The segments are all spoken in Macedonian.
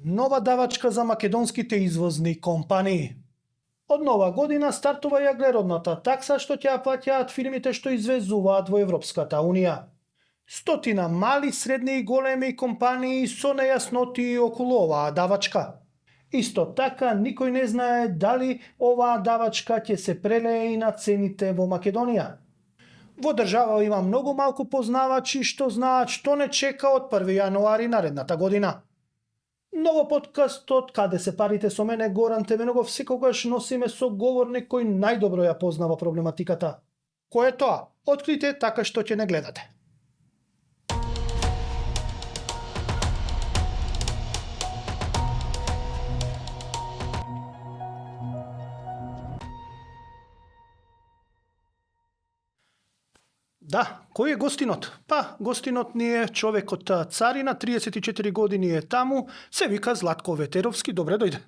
Нова давачка за македонските извозни компании. Од нова година стартува јаглеродната такса што ќе ја плаќаат фирмите што извезуваат во Европската Унија. Стотина мали, средни и големи компании со нејасноти околу оваа давачка. Исто така, никој не знае дали оваа давачка ќе се прелее и на цените во Македонија. Во држава има многу малку познавачи што знаат што не чека од 1 јануари наредната година. Ново подкастот Каде се парите со мене Горан Теменогов секогаш носиме соговорник кој најдобро ја познава проблематиката. Кој е тоа? Открите така што ќе не гледате. Да, кој е гостинот? Па, гостинот ни е човек од Царина, 34 години е таму, се вика Златко Ветеровски, добре дојде.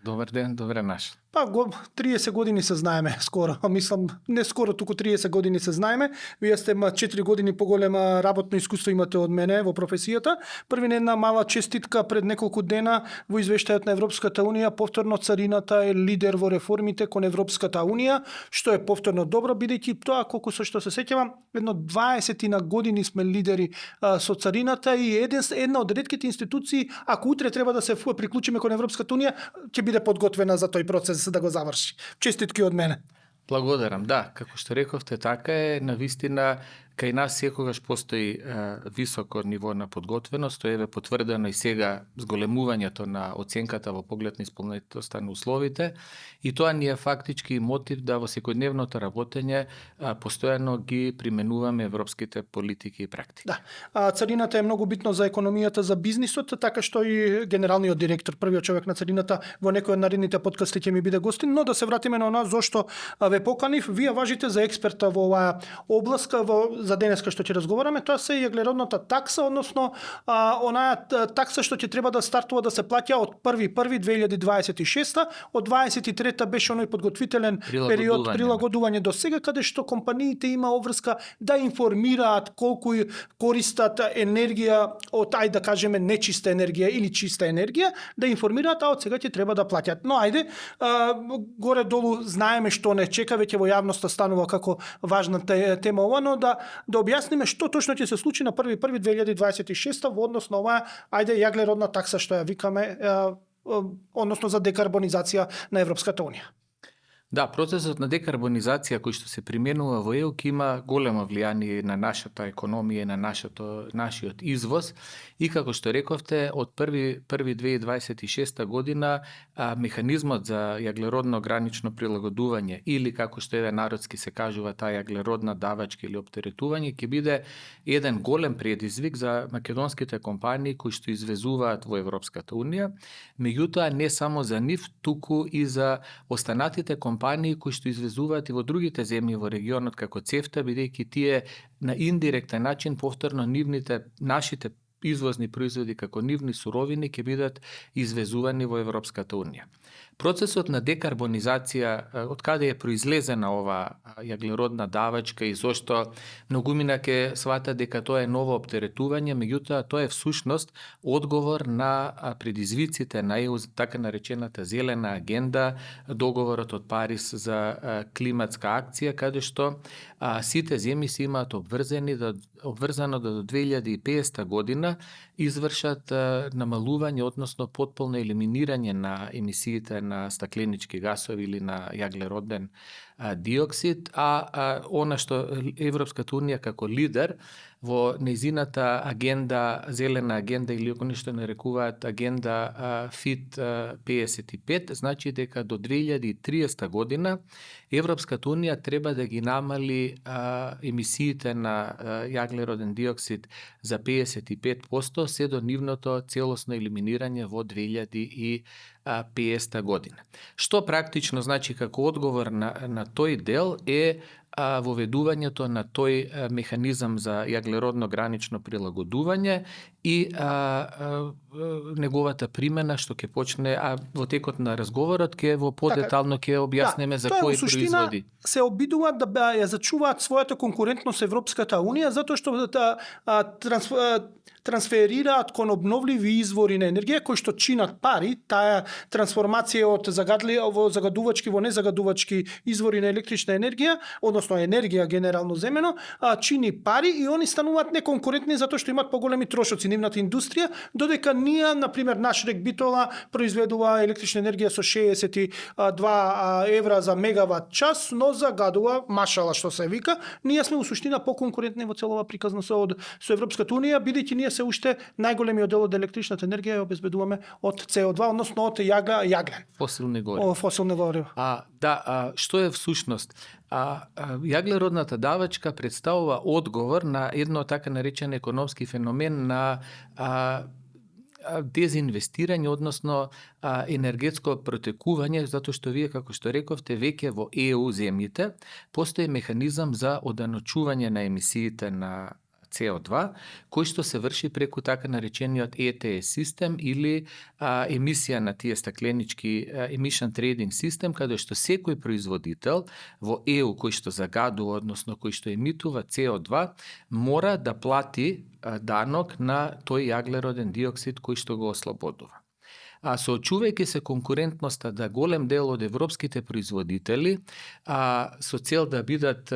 Добар ден, добре наш. Па, 30 години се знаеме скоро, мислам, не скоро, туку 30 години се знаеме. Вие сте 4 години поголема работно искуство имате од мене во професијата. Први една мала честитка пред неколку дена во извештајот на Европската Унија, повторно Царината е лидер во реформите кон Европската Унија, што е повторно добро, бидејќи тоа, колку со што се сеќавам, едно 20 на години сме лидери со Царината и една од ретките институции, ако утре треба да се приклучиме кон Европската Унија, ќе биде подготвена за тој процес да го заврши. Честитки од мене. Благодарам. Да, како што рековте, така е, навистина кај нас секогаш постои високо ниво на подготвеност, тоа е потврдено и сега зголемувањето на оценката во поглед на исполнетоста на условите, и тоа ни е фактички мотив да во секојдневното работење постојано ги применуваме европските политики и практики. Да. Царината е многу битно за економијата, за бизнисот, така што и генералниот директор, првиот човек на Царината во некој од наредните подкасти ќе ми биде гостин, но да се вратиме на она зошто ве поканив. Вие важите за експерта во оваа област, за денеска што ќе разговараме, тоа се јаглеродната такса, односно онаа такса што ќе треба да стартува да се плаќа од 1.1.2026, од 23-та беше оној подготвителен период прилагодување до сега, каде што компаниите има обврска да информираат колку користат енергија од, ајде да кажеме, нечиста енергија или чиста енергија, да информираат, а од сега ќе треба да плаќаат. Но ајде, горе долу знаеме што не чека, веќе во јавноста станува како важна тема ова, но да објасниме што точно ќе се случи на 1.1.2026 во однос на оваа, ајде, јаглеродна такса што ја викаме, односно за декарбонизација на Европската Унија. Да, процесот на декарбонизација кој што се применува во ЕУ има големо влијание на нашата економија и на нашиот извоз, и како што рековте, од 1.1.2026 година механизмот за јаглеродно гранично прилагодување, или како што народски се кажува таа јаглеродна давачка или оптеретување, ќе биде еден голем предизвик за македонските компании кои што извезуваат во Европската Унија, меѓутоа не само за нив, туку и за останатите компании кои што извезуваат и во другите земји во регионот како ЦЕФТА, бидејќи тие на индиректен начин повторно нашите извозни производи како нивни суровини ќе бидат извезувани во Европската Унија. Процесот на декарбонизација, од каде е произлезена ова јаглеродна давачка и зошто многумина ќе свата дека тоа е ново оптеретување, меѓутоа тоа е всушност одговор на предизвиците на ЕУ, така наречената зелена агенда, договорот од Париз за климатска акција, каде што сите земји се имаат обврзано да до 2050 година извршат намалување, односно потполно елиминирање на емисиите на стакленички гасови или на јаглероден диоксид, она што Европската Унија како лидер во нејзината агенда, зелена агенда или ако нешто нарекуваат агенда Fit 55, значи дека до 2030 година Европската Унија треба да ги намали емисиите на јаглероден диоксид за 55%, се до нивното целосно елиминирање во 2050 година. Што практично значи како одговор на тој дел е воведувањето на тој механизам за јаглеродно гранично прилагодување и неговата примена што ќе почне, во текот на разговорот ќе во подетално ќе објаснеме за кои производи. Се обидуваат да ја зачуваат својата конкурентност Европската Унија затоа што трансферираат кон обновливи извори на енергија кои што чинат пари, таа трансформација од загадувачки во незагадувачки извори на електрична енергија, односно енергија генерално земено, чини пари и они стануваат неконкурентни затоа што имаат поголеми трошоци нивната индустрија, додека ние, на пример, наш РЕК Битола произведува електрична енергија со 62 евра за мегават час, но загадува машала што се вика. Ние сме у суштина поконкурентни во целова приказна со Европската Унија, бидејќи ние се уште најголемиот дел од електричната енергија ја обезбедуваме од CO2, односно од јаглен. Фосилни горива. Фосилни горива. Што е всушност? Јаглеродната давачка представува одговор на едно така наречен економски феномен на дезинвестирање, односно енергетско протекување, затоа што вие, како што рековте, веќе во ЕУ земјите постои механизам за оданочување на емисиите на CO2, кој што се врши преку така наречениот ETS систем или емисија на тие стакленички emission trading систем, каде што секој производител во ЕУ кој што загадува, односно кој што емитува CO2, мора да плати данок на тој јаглероден диоксид кој што го ослободува. Соочувајќи се конкурентноста да голем дел од европските производители со цел да бидат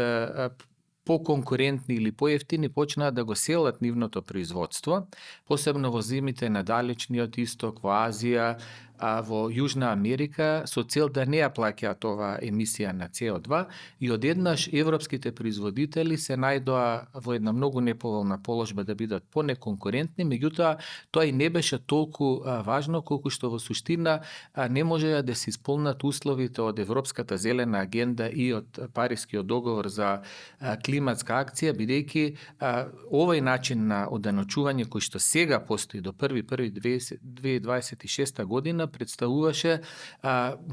поконкурентни или поевтини, почнаа да го селат нивното производство, посебно во земите на далечниот исток, во Азија, во Јужна Америка, со цел да не ја плаќаат ова емисија на CO2, и одеднаш европските производители се најдоа во една многу неповолна положба да бидат понеконкурентни, меѓутоа тоа и не беше толку важно колку што во суштина не можеа да се исполнат условите од Европската зелена агенда и од Парискиот договор за климатска акција, бидејќи овој начин на оданочување кој што сега постои до 1.1.2026 година представуваше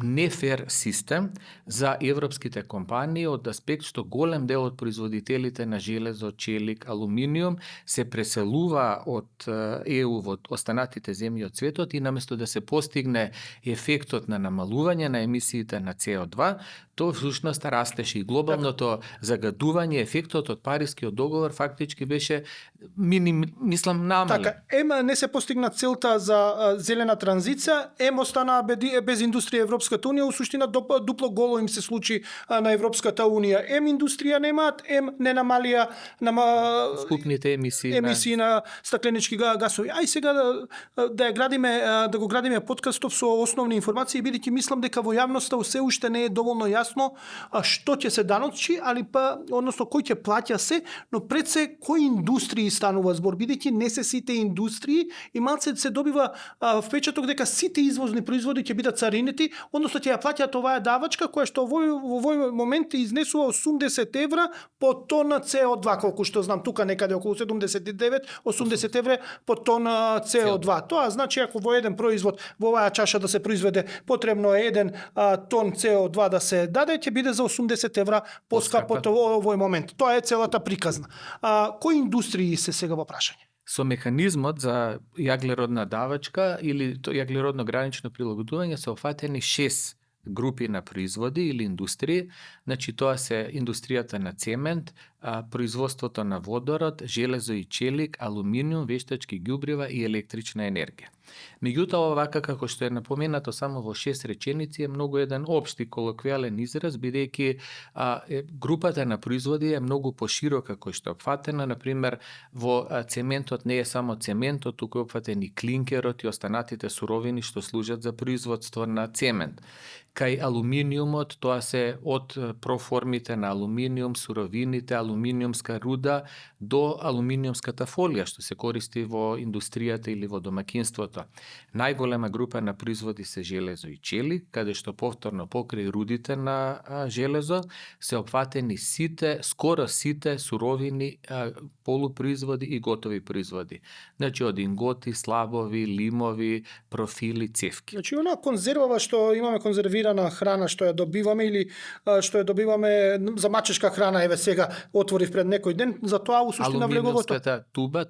нефер систем за европските компании од аспект што голем дел од производителите на железо, челик, алуминиум се преселува од ЕУ во останатите земји од светот и наместо да се постигне ефектот на намалување на емисиите на CO2, тоа всушност растеше и глобалното загадување, ефектот од Парискиот договор фактички беше намален. Така, не се постигна целта за зелена транзиција, остана без индустрија Европската Унија, у суштина дупло голо им се случи на Европската Унија. Индустрија немаат, не намалија скупните емисии на стакленички гасови. Ај сега да го градиме подкастов со основни информации, бидејќи мислам дека во јавноста се уште не е доволно јасно што ќе се даночи, односно кој ќе плаќа се, но пред се кои индустрии станува збор, бидејќи не се сите индустрии и малце се добива впечаток дека сите извозни производи ќе бидат царинети, односно ќе ја плаќаат оваа давачка која што во овој момент изнесува 80 евра по тона CO2, колку што знам, тука некаде околу 79-80 евра по тона CO2. Тоа значи ако во еден производ во оваа чаша да се произведе потребно е 1 тон CO2 да се даде, ќе биде за 80 евра поскапо во овој момент. Тоа е целата приказна. Кои индустрии се сега во прашање? Со механизмот за јаглеродна давачка или јаглеродно гранично прилагодување се офатени 6 групи на производи или индустрии. Значи тоа се индустријата на цемент, производството на водород, железо и челик, алуминиум, вештачки ѓубрива и електрична енергија. Меѓутоа, овака како што е напоменато само во 6 реченици е многу еден општи колоквијален израз, бидејќи групата на производи е многу поширока кој што е опфатена. Например, во цементот не е само цементот, туку е опфатен и клинкерот и останатите суровини што служат за производство на цемент. Кај алуминиумот, тоа се од проформите на алуминиум, суровините, алуминиумска руда до алуминиумската фолија што се користи во индустријата или во домакинството. Најголема група на производи се железо и челик, каде што повторно покрај рудите на железо се опфатени скоро сите суровини, полупроизводи и готови производи. Значи од инготи, слабови, лимови, профили, цевки. Значи она конзервава што имаме конзервирана храна што ја добиваме или што ја добиваме за мачешка храна, еве сега отворив пред некој ден, затоа у суштина влеговото. Алуминиумската туба,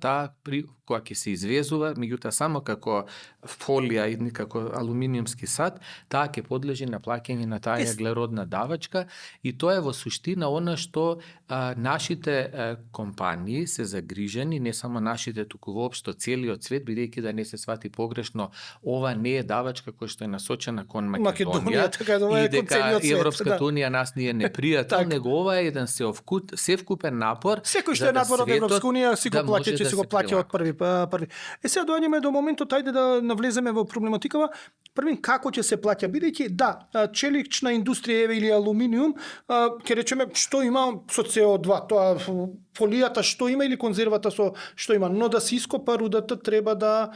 која ќе се извезува, меѓутоа само како фолија и како алуминиумски сад, таа ќе подлежи на плаќање на таа еглеродна давачка, и тоа е во суштина она што нашите компании се загрижени, не само нашите, туку воопшто целиот свет, бидејќи да не се свати погрешно, ова не е давачка која што е насочена кон Македонија, така да и дека Европската унија нас ни е непријател, него ова е еден севкупен напор. Секој што е напор од Европска унија си го плаќа, ќе си го плаќа од први. Сега доаѓаме до моментот, ајде да навлеземе во проблематикава. Првин, како ќе се плаќа, бидејќи челична индустрија или алуминиум, ќе речеме што има со CO2, тоа фолијата што има или конзервата со што има, но да се ископа рудата треба да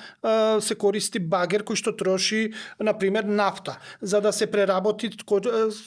се користи багер кој што троши, на пример, нафта, за да се преработи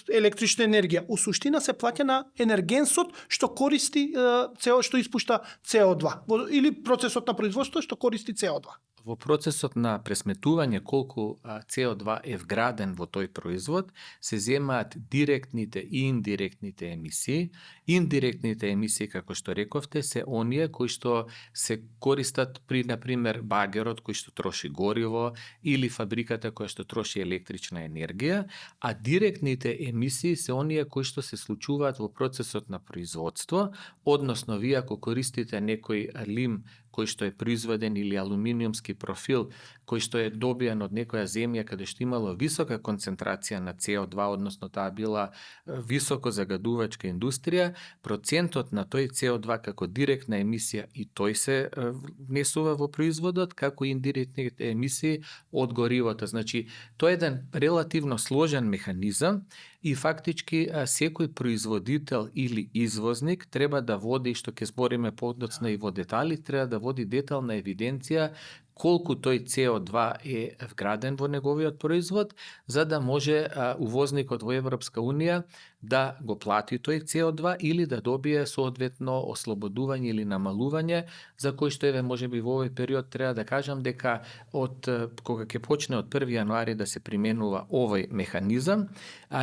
електрична енергија. У суштина се плаќа на енергенсот што користи што испушта CO2 или процесот на производство што користи CO2. Во процесот на пресметување колку CO2 е вграден во тој производ, се земаат директните и индиректните емисии. Индиректните емисии, како што рековте, се оние кои што се користат при, например, багерот кој што троши гориво или фабриката која што троши електрична енергија, а директните емисии се оние кои што се случуваат во процесот на производство, односно вие ако користите некој лим кој што е произведен или алуминиумски профил кој што е добиен од некоја земја каде што имало висока концентрација на CO2, односно таа била високо загадувачка индустрија, процентот на тој CO2 како директна емисија и тој се внесува во производот, како индиректните емисии од горивото. Значи, тоа е еден релативно сложен механизам и фактички секој производител или извозник треба да води, што ќе збориме подоцна и во детали, треба да води детална евиденција колку тој CO2 е вграден во неговиот производ, за да може увозникот во Европска унија да го плати тој CO2 или да добие соодветно ослободување или намалување, за кој што еве можеби во овој период треба да кажам дека од кога ќе почне од 1 јануари да се применува овој механизам,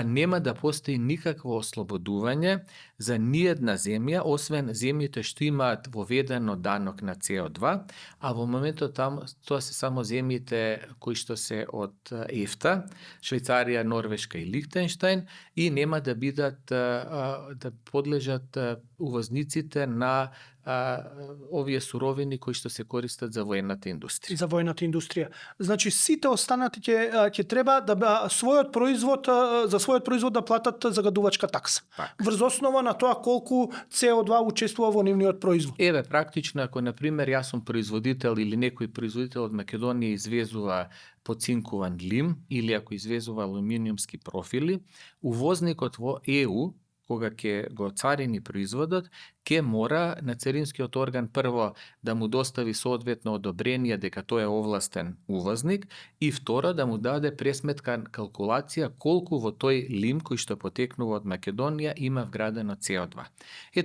нема да постои никакво ослободување за ниедна земја, освен земјите што имаат воведено данок на CO2, а во моментот тоа се само земјите кои што се од ЕФТА, Швајцарија, Норвешка и Лихтенштајн, и нема да бидат да подлежат увозниците на овие суровини кои што се користат за воената индустрија. За воената индустрија. Значи сите останати ќе треба да за својот производ да платат загадувачка такса. Врз основа на тоа колку CO2 учествува во нивниот производ. Еве практично ако на пример јас сум производител или некој производител од Македонија извезува поцинкуван лим или ако извезува алуминиумски профили, увозникот во ЕУ кога ќе го царини производот, ќе мора на царинскиот орган прво да му достави соодветно одобрение дека тој е овластен увозник и второ да му даде пресметка калкулација колку во тој лим кој што потекнува од Македонија има вградено CO2.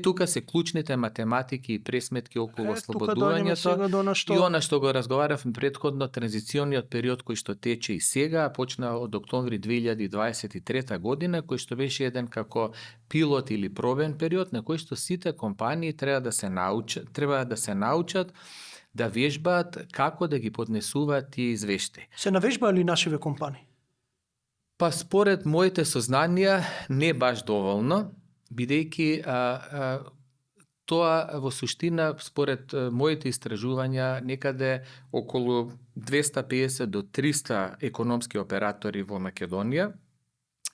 Тука се клучните математики и пресметки околу ослободувањето и она што го разговаравме претходно, транзициониот период кој што тече и сега, почна од октомври 2023 година, кој што беше еден како пилот или пробен период на кој што сите компании треба да се научат да вежбаат како да ги поднесуваат тие извештаи. Се навежбаат ли нашиве компании? Па според моите сознанија не баш доволно, бидејќи тоа во суштина според моите истражувања некаде околу 250 до 300 економски оператори во Македонија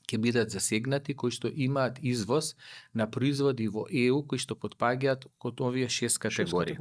ќе бидат засегнати кои што имаат извоз на производи во ЕУ кои што потпаѓаат код овие 6 категории.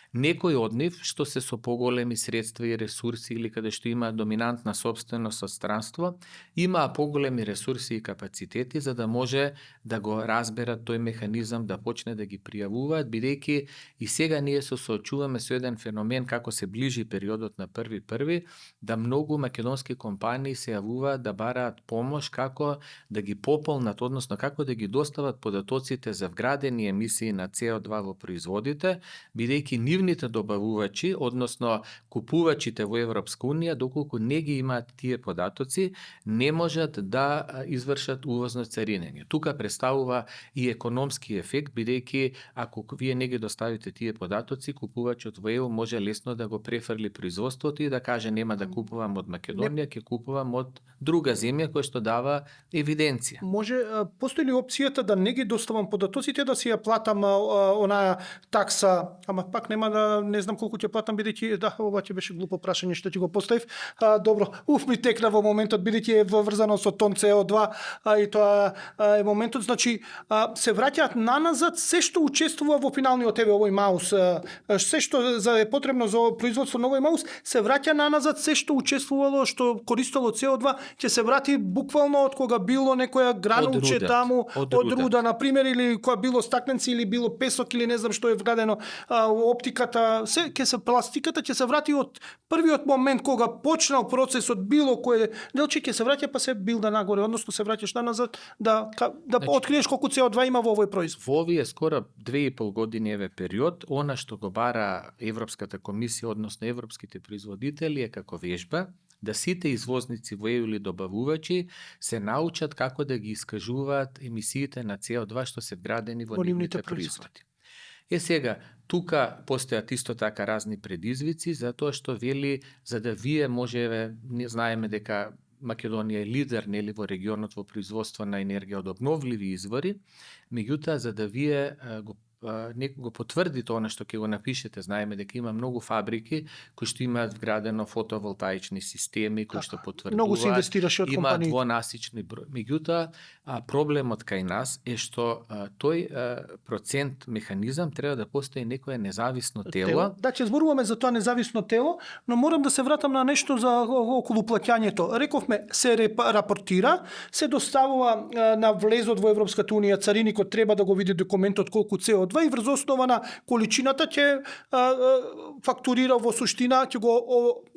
Некои од нив што се со поголеми средства и ресурси или каде што има доминантна собственост од странство, имаа поголеми ресурси и капацитети за да може да го разберат тој механизам, да почне да ги пријавуваат, бидејќи и сега ние се соочуваме со еден феномен како се ближи периодот на 1.1, да многу македонски компании се јавуваат да бараат помош како да ги пополнат, односно како да ги достават податоците за вградени емисии на CO2 во производите, бидејќи нивните добавувачи, односно купувачите во Европска унија, доколку не ги имаат тие податоци, не можат да извршат увозно царинење. Тука представува и економски ефект, бидејќи ако вие не ги доставите тие податоци, купувачот во ЕУ може лесно да го префрли производството и да каже нема да купувам од Македонија, ќе купувам од друга земја која што дава евиденција. Може, постои ли опцијата да не ги доставам податоците, да си ја платам онаа такса, ама пак нема да, не знам колку ќе платам, бидејќи, да, ова ќе беше глупо прашање што ќе го поставив. Добро, ми текна во моментот, бидејќи е врзано со тон CO2, и тоа е моментот, значи, се враќаат наназад се што учествува во финалниот овој маус, се што е потребно за производство на овој маус, се враќа наназад, се што учествувало, што користело CO2, ќе се врати буквално од кога било некоја гранулче таму, од руда, на пример, или која било стакленци, или било песок, или не знам што е вградено, оптиката, се ќе се пластиката ќе се врати од првиот момент кога почнал процесот, било кое делче ќе се враќа, па се билда нагоре, односно се враќаш наназад да откриеш колку CO2 има во овој производ. Во овие скоро 2,5 години период, она што го бара Европската комисија, односно европските производители, е како вежба да сите извозници во ЕУ или добавувачи се научат како да ги искажуваат емисиите на CO2 што се вградени во нивните производи. Сега, тука постојат исто така разни предизвици, затоа што вели, за да вие можеве, не знаеме дека Македонија е лидер нели во регионот во производство на енергија од обновливи извори, меѓутоа за да вие го потврдите она што ќе го напишете, знаеме дека има многу фабрики кои што имаат вградено фотоволтаични системи кои што потврдуваат, многу се инвестираше од имаат компаниите. двонасични број. Меѓутоа, проблемот кај нас е што тој процент механизам треба да постои некое независно тело. Да, ќе зборуваме за тоа независно тело, но морам да се вратам на нешто за околу плаќањето. Рековме, се рапортира, се доставува на влезот во Европската унија, цариникот треба да го види документот колку CO2 и врз основа на количината ќе фактурира во суштина, ќе го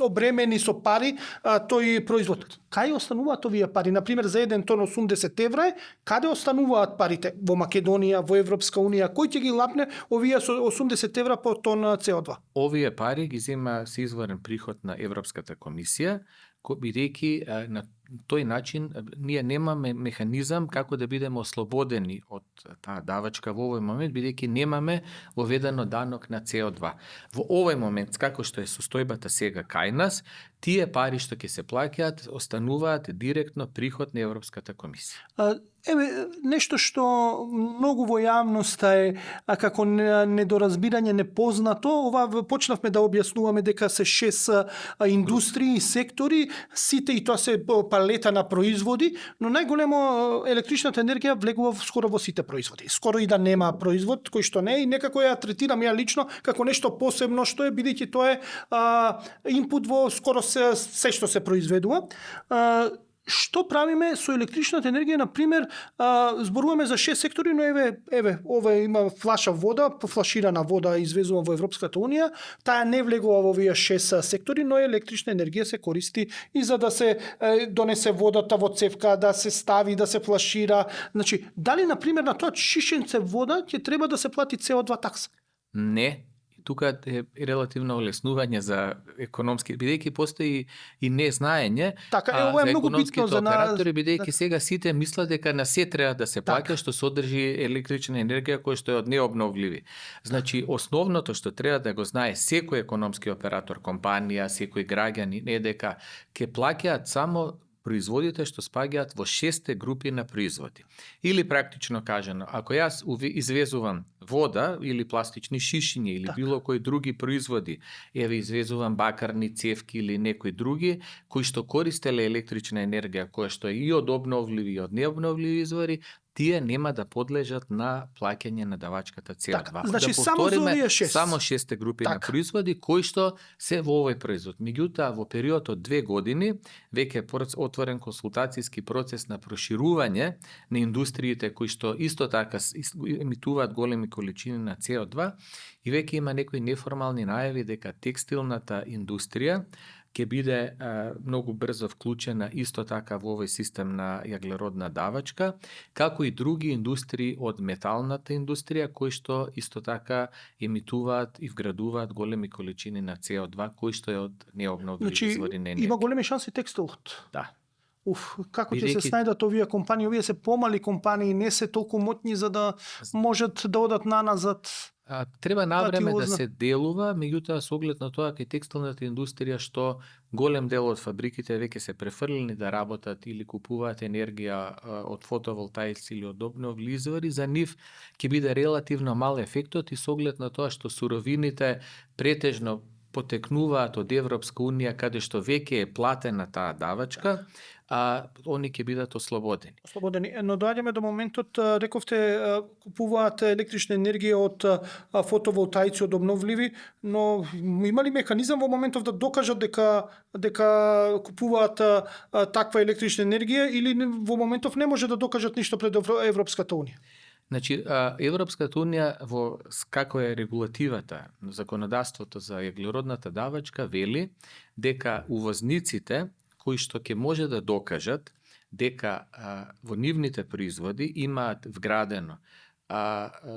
обремени со пари тој производ. Кај остануваат овие пари? Например, за 1 тон 80 евра, каде остануваат парите? Во Македонија, во Европска унија, кој ќе ги лапне овие со 80 евра по тон CO2? Овие пари ги зема со изворен приход на Европската комисија, бидејќи на тој начин ние немаме механизам како да бидеме ослободени од таа давачка во овој момент, бидејќи немаме воведено данок на CO2. Во овој момент, како што е состојбата сега кај нас, тие пари што ќе се плаќаат остануваат директно приход на Европската комисија. Еве, нешто што многу во јавноста е како недоразбирање, непознато, ова почнавме да објаснуваме дека се 6 индустрии, сектори, сите и тоа се палета на производи, но најголемо електричната енергија влегува скоро во сите производи. Скоро и да нема производ кој што не е, и некако ја третирам ја лично како нешто посебно што е, бидејќи тоа е инпут во скоро се што се произведува. Што правиме со електричната енергија, на пример, зборуваме за 6 сектори, но еве, ова има флаша вода, флаширана вода извезува во Европската унија, таа не влегува во овие 6 сектори, но електрична енергија се користи и за да се донесе водата во цевка, да се стави, да се флашира. Значи, дали на пример на тоа шишенце вода ќе треба да се плати CO2 такса? Не. Тука е релативно олеснување за економски, бидејќи постои и незнаење ова е многу битно за оператори, бидејќи сега сите мислат дека на се треба да се плаќа што содржи електрична енергија која што е од необновливи. Значи, основното што треба да го знае секој економски оператор, компанија, секој граѓанин е дека ќе плаќаат само производите што спаѓаат во 6 групи на производи. Или практично кажано, ако јас извезувам вода или пластични шишиња или било кои други производи, еве извезувам бакарни цевки или некои други кои што користеле електрична енергија која што е и од обновливи и од необновливи извори, тие нема да подлежат на плаќање на давачката CO2. Значи, да само за овие 6. Само 6 групи на производи кои што се во овој производ. Меѓутоа, во период од 2 години веќе е отворен консултацијски процес на проширување на индустриите кои што исто така емитуваат големи количини на CO2 и веќе има некои неформални најави дека текстилната индустрија ќе биде многу брзо вклучена исто така во овој систем на јаглеродна давачка, како и други индустрии од металната индустрија кои што исто така емитуваат и вградуваат големи количини на CO2 кои што е од необновливи извори на енергија. Има големи шанси текстилот. Да. Како ќе се снајдат овие компании? Овие се помали компании, не се толку моќни за да можат да одат наназад. Треба навреме да се делува, меѓутоа со оглед на тоа кај текстилната индустрија што голем дел од фабриките веќе се префрлени да работат или купуваат енергија од фотоволтаици или од обновливи извори, за нив ќе биде релативно мал ефектот и со оглед на тоа што суровините претежно потекнуваат од Европска унија каде што веќе е платена таа давачка, они ќе бидат ослободени. Но доаѓаме до моментот, рековте, купуваат електрична енергија од фотоволтаици, од обновливи, но има ли механизам во моментов да докажат дека купуваат таква електрична енергија или во моментов не може да докажат ништо пред Европската унија? Значи, Европската унија во како е регулативата, законодавството за јаглеродната давачка вели дека увозниците кои што ќе може да докажат дека во нивните производи имаат вградено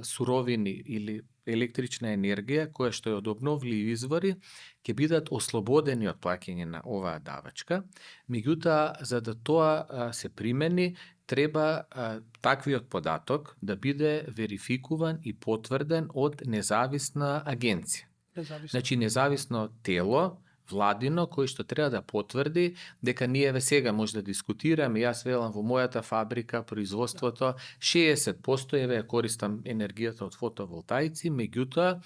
суровини или електрична енергија која што е од обновливи извори, ќе бидат ослободени од плаќање на оваа давачка. Меѓутоа, за да тоа се примени, треба таквиот податок да биде верификуван и потврден од независна агенција. Значи, независно тело, владино, кој што треба да потврди дека ние сега може да дискутираме, јас велам во мојата фабрика, производството, 60% ја користам енергијата од фотоволтаици, меѓутоа,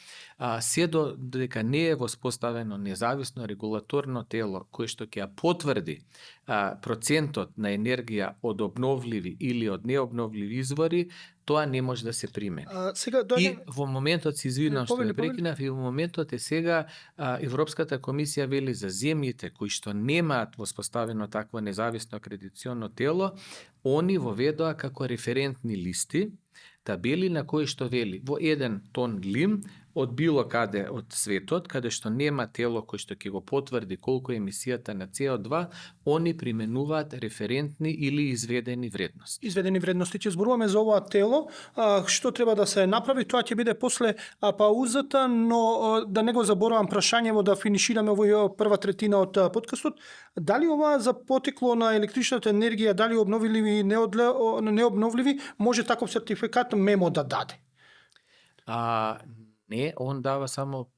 се додека не е воспоставено независно регулаторно тело кој што ќе ја потврди процентот на енергија од обновливи или од необновливи извори, тоа не може да се примени. И во моментот, се извинувам што ме прекинав, и во моментот е сега Европската комисија вели за земјите кои што немаат воспоставено такво независно акредитационо тело, они воведоа како референтни листи табели на кои што вели во 1 тон лим од било каде од светот, каде што нема тело кој што ќе го потврди колку е емисијата на CO2, они применуваат референтни или изведени вредности. Изведени вредности. Ќе зборуваме за ова тело, што треба да се направи, тоа ќе биде после паузата, но да не го заборавам прашањево да финишираме овој прва третина од подкастот. Дали ова за потекло на електричната енергија, дали обновливи и необновливи, може таков сертификат МЕМО да даде? Не, он дава само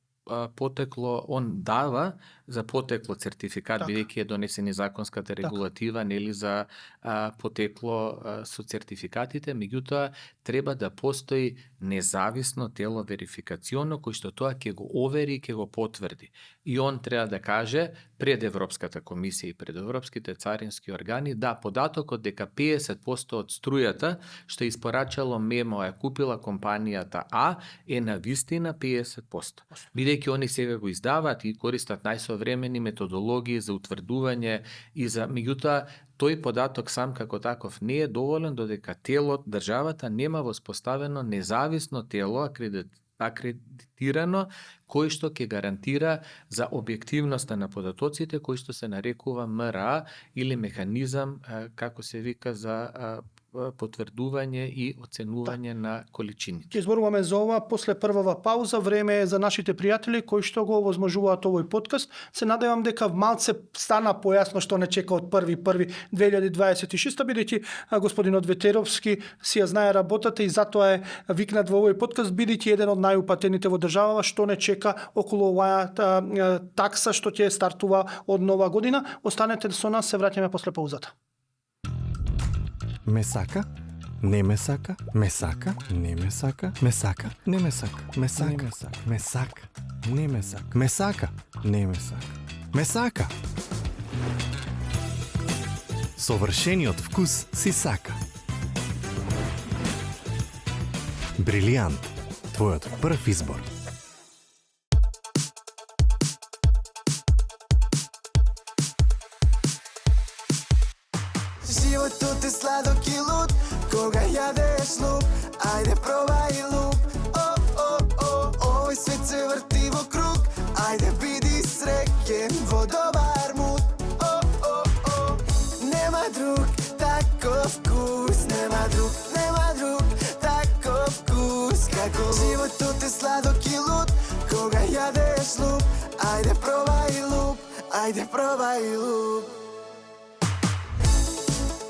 потекло, он дава за потекло сертификат, бидејќи е донесена законската регулатива, нели за потекло со сертификатите, меѓутоа треба да постои независно тело верификационо кој што тоа ќе го овери и ќе го потврди. И он треба да каже пред Европската комисија и пред европските царински органи, да, податокот дека 50% од струјата што испорачало МЕМО е купила компанијата А е на вистина 50%. Бидејќи они сега го издаваат и користат најсовремени методологии за утврдување и за, меѓутоа, тој податок сам како таков не е доволен додека телот, државата нема воспоставено независно тело акредитирано кој што ќе гарантира за објективноста на податоците кој што се нарекува МРА или механизам како се вика за потврдување и оценување на количините. Ќе зборуваме за ова после првава пауза. Време е за нашите пријатели кои што го овозможуваат овој подкаст. Се надевам дека малце стана појасно што не чека од 1.1.2026, бидејќи господинот Ветеровски си ја знае работата и затоа е викнат во овој подкаст, бидејќи еден од најупатените во државава што не чека околу оваа такса што ќе стартува од нова година. Останете со нас, се враќаме после паузата. Ме сака, не ме сака, ме сака, не ме сака, ме сака, не ме сака, ме сака, ме сака, не ме сака, ме сака, не ме сака, ме сака. Совршениот вкус си сака. Брилијант, твојот прв избор. Животот е сладок и луд, кога јадеш луп, ајде пробај луп. Овој свет се врти во круг, ајде биди среќен во добар Ајде пробај луп, ајде пробај луп.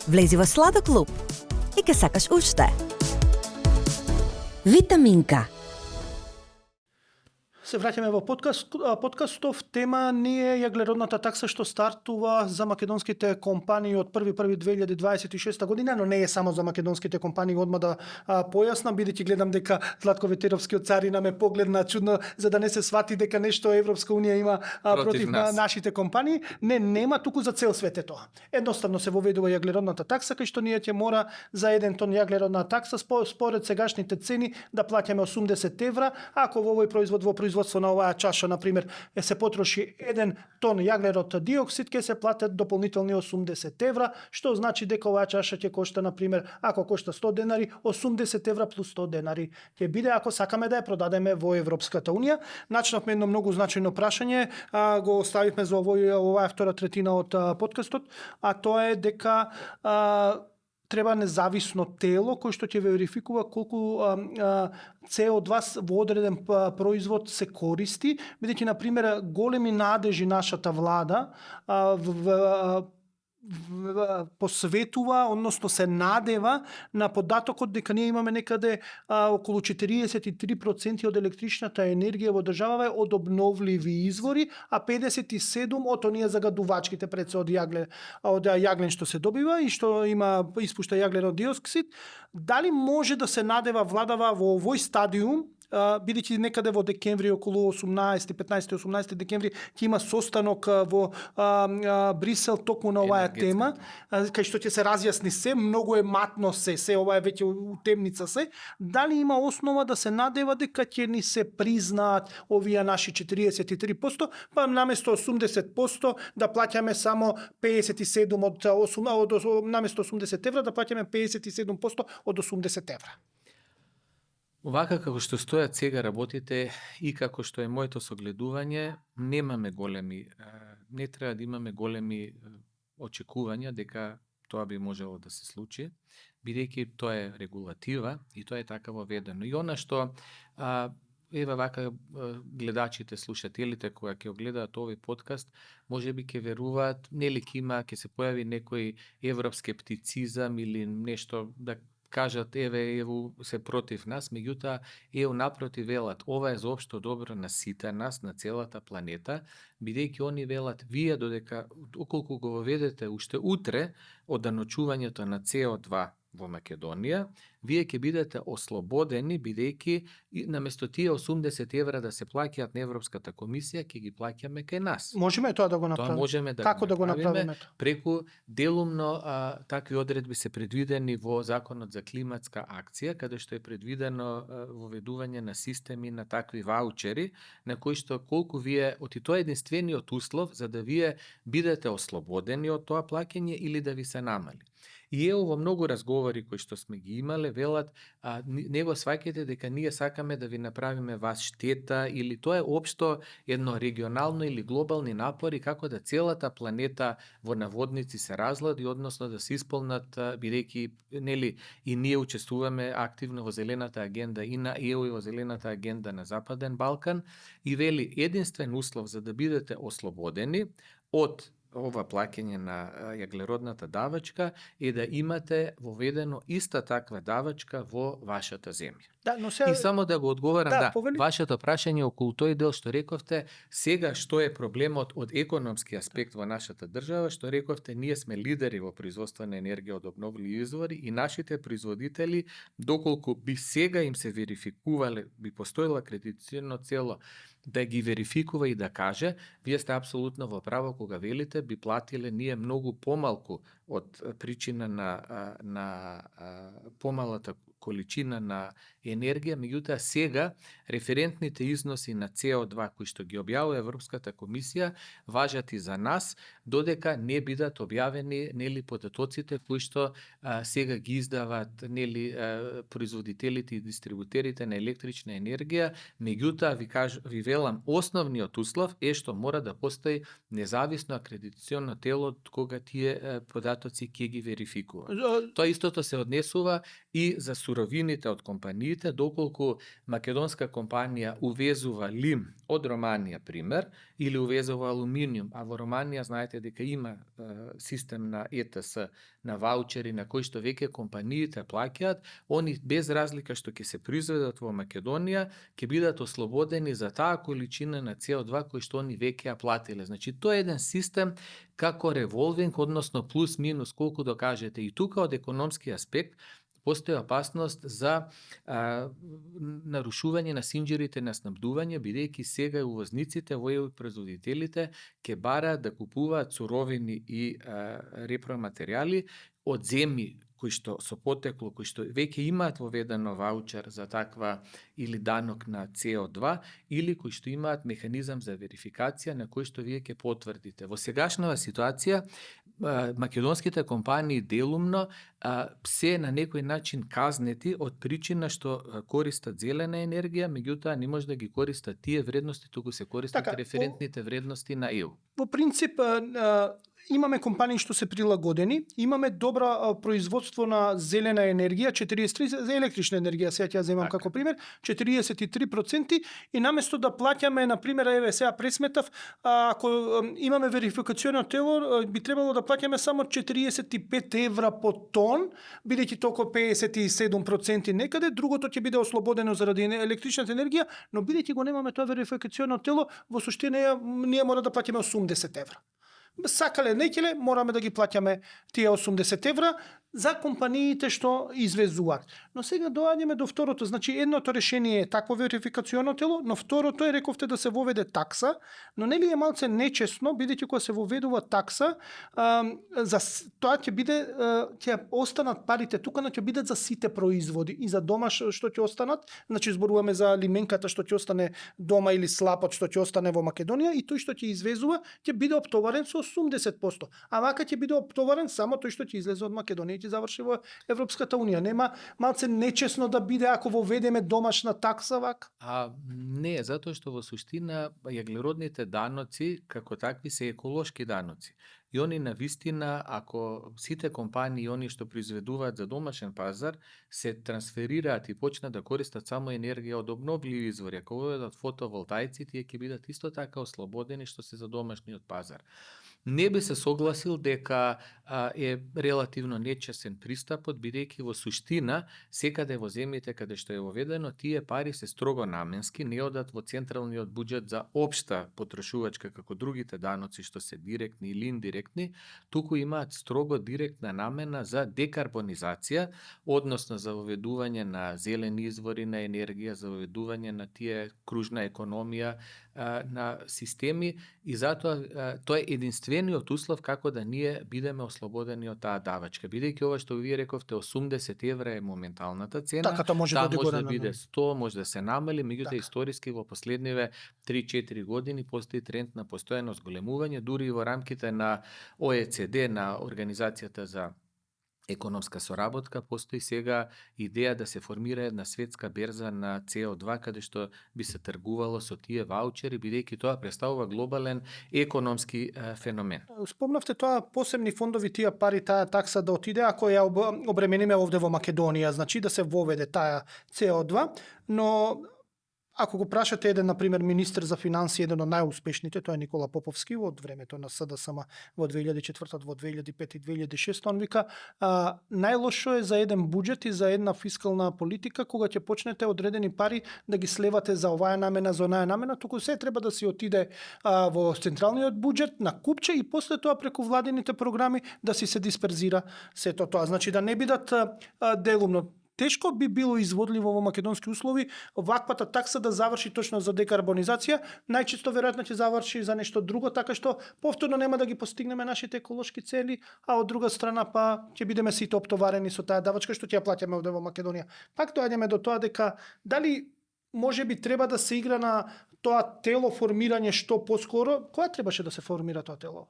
Влези во Сладок клуб и ке сакаш уште. Витаминка. Се враќаме во подкастов. Тема не е јаглеродната такса што стартува за македонските компании од 1.1.2026 година, но не е само за македонските компании, одма да појаснам, бидејќи гледам дека Златко Ветеровски од Царина ме погледна чудно за да не се свати дека нешто Европска унија има против нашите компании. Не, нема, туку за цел свет е тоа. Едноставно се воведува јаглеродната такса, кај што ние ќе мора за 1 тон јаглеродна такса според сегашните цени да плаќаме 80 евра, ако во овој производ во производство на оваа чаша, например, се потроши 1 тон јаглерод диоксид, ќе се платат дополнителни 80 евра, што значи дека оваа чаша ќе кошта, например, ако кошта 100 денари, 80 евра плюс 100 денари ќе биде ако сакаме да ја продадеме во Европската унија. Начнавме едно многу значајно прашање, го оставивме за оваа втора третина од подкастот, а тоа е дека треба независно тело кој што ќе верификува колку CO2 во одреден производ се користи, бидејќи на пример големи надежи нашата влада посветува, односно се надева на податокот дека ние имаме некаде околу 43% од електричната енергија во државава од обновливи извори, а 57% од оние загадувачките пред од јаглен што се добива и што има испушта јаглерод диоксид. Дали може да се надева владава во овој стадиум, бидејќи некаде во декември, околу 15-18 декември, ќе има состанок во Брисел токму на оваа тема, кај што ќе се разјасни се, многу е матно се ова е веќе у темница се. Дали има основа да се надева дека ќе ни се признаат овие наши 43%, па наместо 80% да плаќаме само 57 наместо 80 евра да плаќаме 57% од 80 евра. Овака како што стојат сега работите и како што е моето согледување, не треба да имаме големи очекувања дека тоа би можело да се случи, бидејќи тоа е регулатива и тоа е така воведено. И она што еве вака гледачите, слушателите кои ќе гледаат овој подкаст, можеби ќе веруваат, нели ќе се појави некој евроскептицизам или нешто да кажат еве се против нас, меѓутоа напротив велат ова е заопшто добро на сите нас, на целата планета, бидејќи они велат вие додека околку го воведете уште утре од даночувањето на CO2 во Македонија, вие ќе бидете ослободени, бидејќи наместо тие 80 евра да се плаќаат на Европската комисија, ќе ги плаќаме кај нас. Можеме тоа да го направиме. Тоа можеме да Како да го направиме? Преку делумно такви одредби се предвидени во Законот за климатска акција, каде што е предвидено воведување на системи на такви ваучери, на кои што колку вие, тоа е единствениот услов за да вие бидете ослободени од тоа плаќање или да ви се намали. И во многу разговори кои што сме ги имале, велат, не го сваќате дека ние сакаме да ви направиме вас штета, или тоа е општо едно регионално или глобални напори како да целата планета во наводници се разлади, односно да се исполнат, бидејќи нели и ние учествуваме активно во зелената агенда и на ЕУ и во зелената агенда на Западен Балкан, и вели единствен услов за да бидете ослободени од ова плаќање на јаглеродната давачка е да имате воведено иста таква давачка во вашата земја. Да, но сега... И само да го одговорам, повели... вашето прашање околу тој дел што рековте, сега што е проблемот од економски аспект во нашата држава, што рековте, ние сме лидери во производство на енергија од обновливи извори и нашите производители, доколку би сега им се верификувале, би постоела акредитационно цело да ги верификува и да каже, вие сте апсолутно во право кога велите, би платиле ние многу помалку од причина на помалата количина на енергија, меѓутоа сега референтните износи на CO2 кои што ги објавува Европската комисија важат и за нас, додека не бидат објавени нели податоците кои што сега ги издаваат нели производителите и дистрибутерите на електрична енергија, меѓутоа ви велам основниот услов е што мора да постои независно акредитационно тело кога тие податоци ќе ги верификува. Тоа истото се однесува и за суровините од компаниите, доколку македонска компанија увезува лим од Романија, пример, или увезува алуминиум, а во Романија знаете дека има систем на ЕТС, на ваучери, на кои што веќе компаниите плаќаат, они без разлика што ќе се произведат во Македонија, ќе бидат ослободени за таа количина на CO2 кој што они веќе ја платиле. Значи, тоа е еден систем како револвинг, односно плюс-минус, колку да кажете. И тука од економски аспект постои опасност за нарушување на синџерите на снабдување, бидејќи сега увозниците во ЕУ производителите ќе бараат да купуваат суровини и репроматеријали од земји кои што со потекло, кои што веќе имаат воведено ваучер за таква или данок на CO2, или кои што имаат механизам за верификација на кој што вие ќе потврдите. Во сегашнава ситуација, македонските компании делумно се на некој начин казнети од причина што користат зелена енергија, меѓутоа не може да ги користат тие вредности, туку се користат референтните вредности на ЕУ. Во принцип, имаме компании што се прилагодени, имаме добра производство на зелена енергија, 43 за електрична енергија, сега ќе ја земам како пример, 43%, и наместо да плаќаме, на пример, еве сега пресметав, ако имаме верификационо тело, би требало да плаќаме само 45 евра по тон, бидејќи толку 57% некаде, другото ќе биде ослободено заради електричната енергија, но бидејќи го немаме тоа верификационо тело, во суштина ние мора да плаќаме 80 евра. Сакале, некеле, мораме да ги плаќаме тие 80 евра за компаниите што извезуваат. Но сега доаѓаме до второто, значи едното решение е такво верификационо тело, но второто е, рековте, да се воведе такса, но нели е малце нечесно, бидејќи кога се воведува такса, за тоа ќе биде, ќе останат парите тука, но ќе бидат за сите производи и за дома што ќе останат, значи зборуваме за лименката што ќе остане дома или слапот што ќе остане во Македонија, и тој што ќе извезува ќе биде оптоварен со 80%, а вака ќе биде оптоварен само тој што ќе излезе од Македонија и ќе заврши во Европската унија. Нема малце нечесно да биде ако воведеме домашна такса вака? Не, затоа што во суштина јаглеродните даноци како такви се еколошки даноци. И они на вистина, ако сите компании, они што произведуваат за домашен пазар, се трансферираат и почнат да користат само енергија од обновливи извори, ако воведат фотоволтаици, тие ќе бидат исто така ослободени што се за домашниот пазар. Не би се согласил дека е релативно нечесен пристапот, бидејќи во суштина, секаде во земјите каде што е воведено, тие пари се строго наменски, не одат во централниот буџет за општа потрошувачка како другите даноци што се директни или индиректни, туку имаат строго директна намена за декарбонизација, односно за воведување на зелени извори на енергија, за воведување на тие кружна економија на системи, и затоа тоа е единствениот услов како да ние бидеме ослободени од таа давачка. Бидејќи ова што вие рековте 80 евра е моменталната цена, Така, може да биде 100, може да се намали, меѓутоа историски во последниве 3-4 години постои тренд на постојано зголемување, дури и во рамките на ОЕЦД, на Организацијата за економска соработка, постои сега идеја да се формира една светска берза на CO2, каде што би се тргувало со тие ваучери, бидејќи тоа представува глобален економски феномен. Спомнавте тоа, посебни фондови, тие пари, таа такса да отиде, ако ја обремениме овде во Македонија, значи да се воведе таа CO2, но ако го прашате еден, например, министер за финансии, еден од најуспешните, тоа е Никола Поповски од времето на СДСМ во 2004, во 2005 и 2006, он вика, најлошо е за еден буџет и за една фискална политика кога ќе почнете одредени пари да ги слевате за оваа намена, за онаа намена, туку се треба да си отиде во централниот буџет на купче и после тоа преку владините програми да си се дисперзира сето тоа. Значи да не бидат делумно. Тешко би било изводливо во македонски услови ваквата такса да заврши точно за декарбонизација, најчесто веројатно ќе заврши за нешто друго, така што повторно нема да ги постигнеме нашите еколошки цели, а од друга страна па ќе бидеме сите оптоварени со таа давачка што ќе ја плаќаме овде во Македонија. Пак доаѓаме до тоа дека дали може би треба да се игра на тоа тело формирање што поскоро, кога требаше да се формира тоа тело?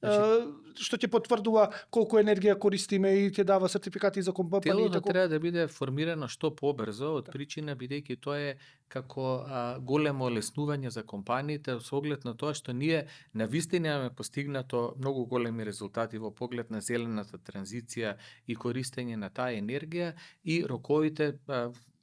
што ќе потврдува колку енергија користиме и ќе дава сертификати за компаниите. Телото треба да биде формирано што побрзо, од причина бидејќи тоа е како големо олеснување за компаниите со оглед на тоа што ние навистина имаме постигнато многу големи резултати во поглед на зелената транзиција и користење на таа енергија и роковите,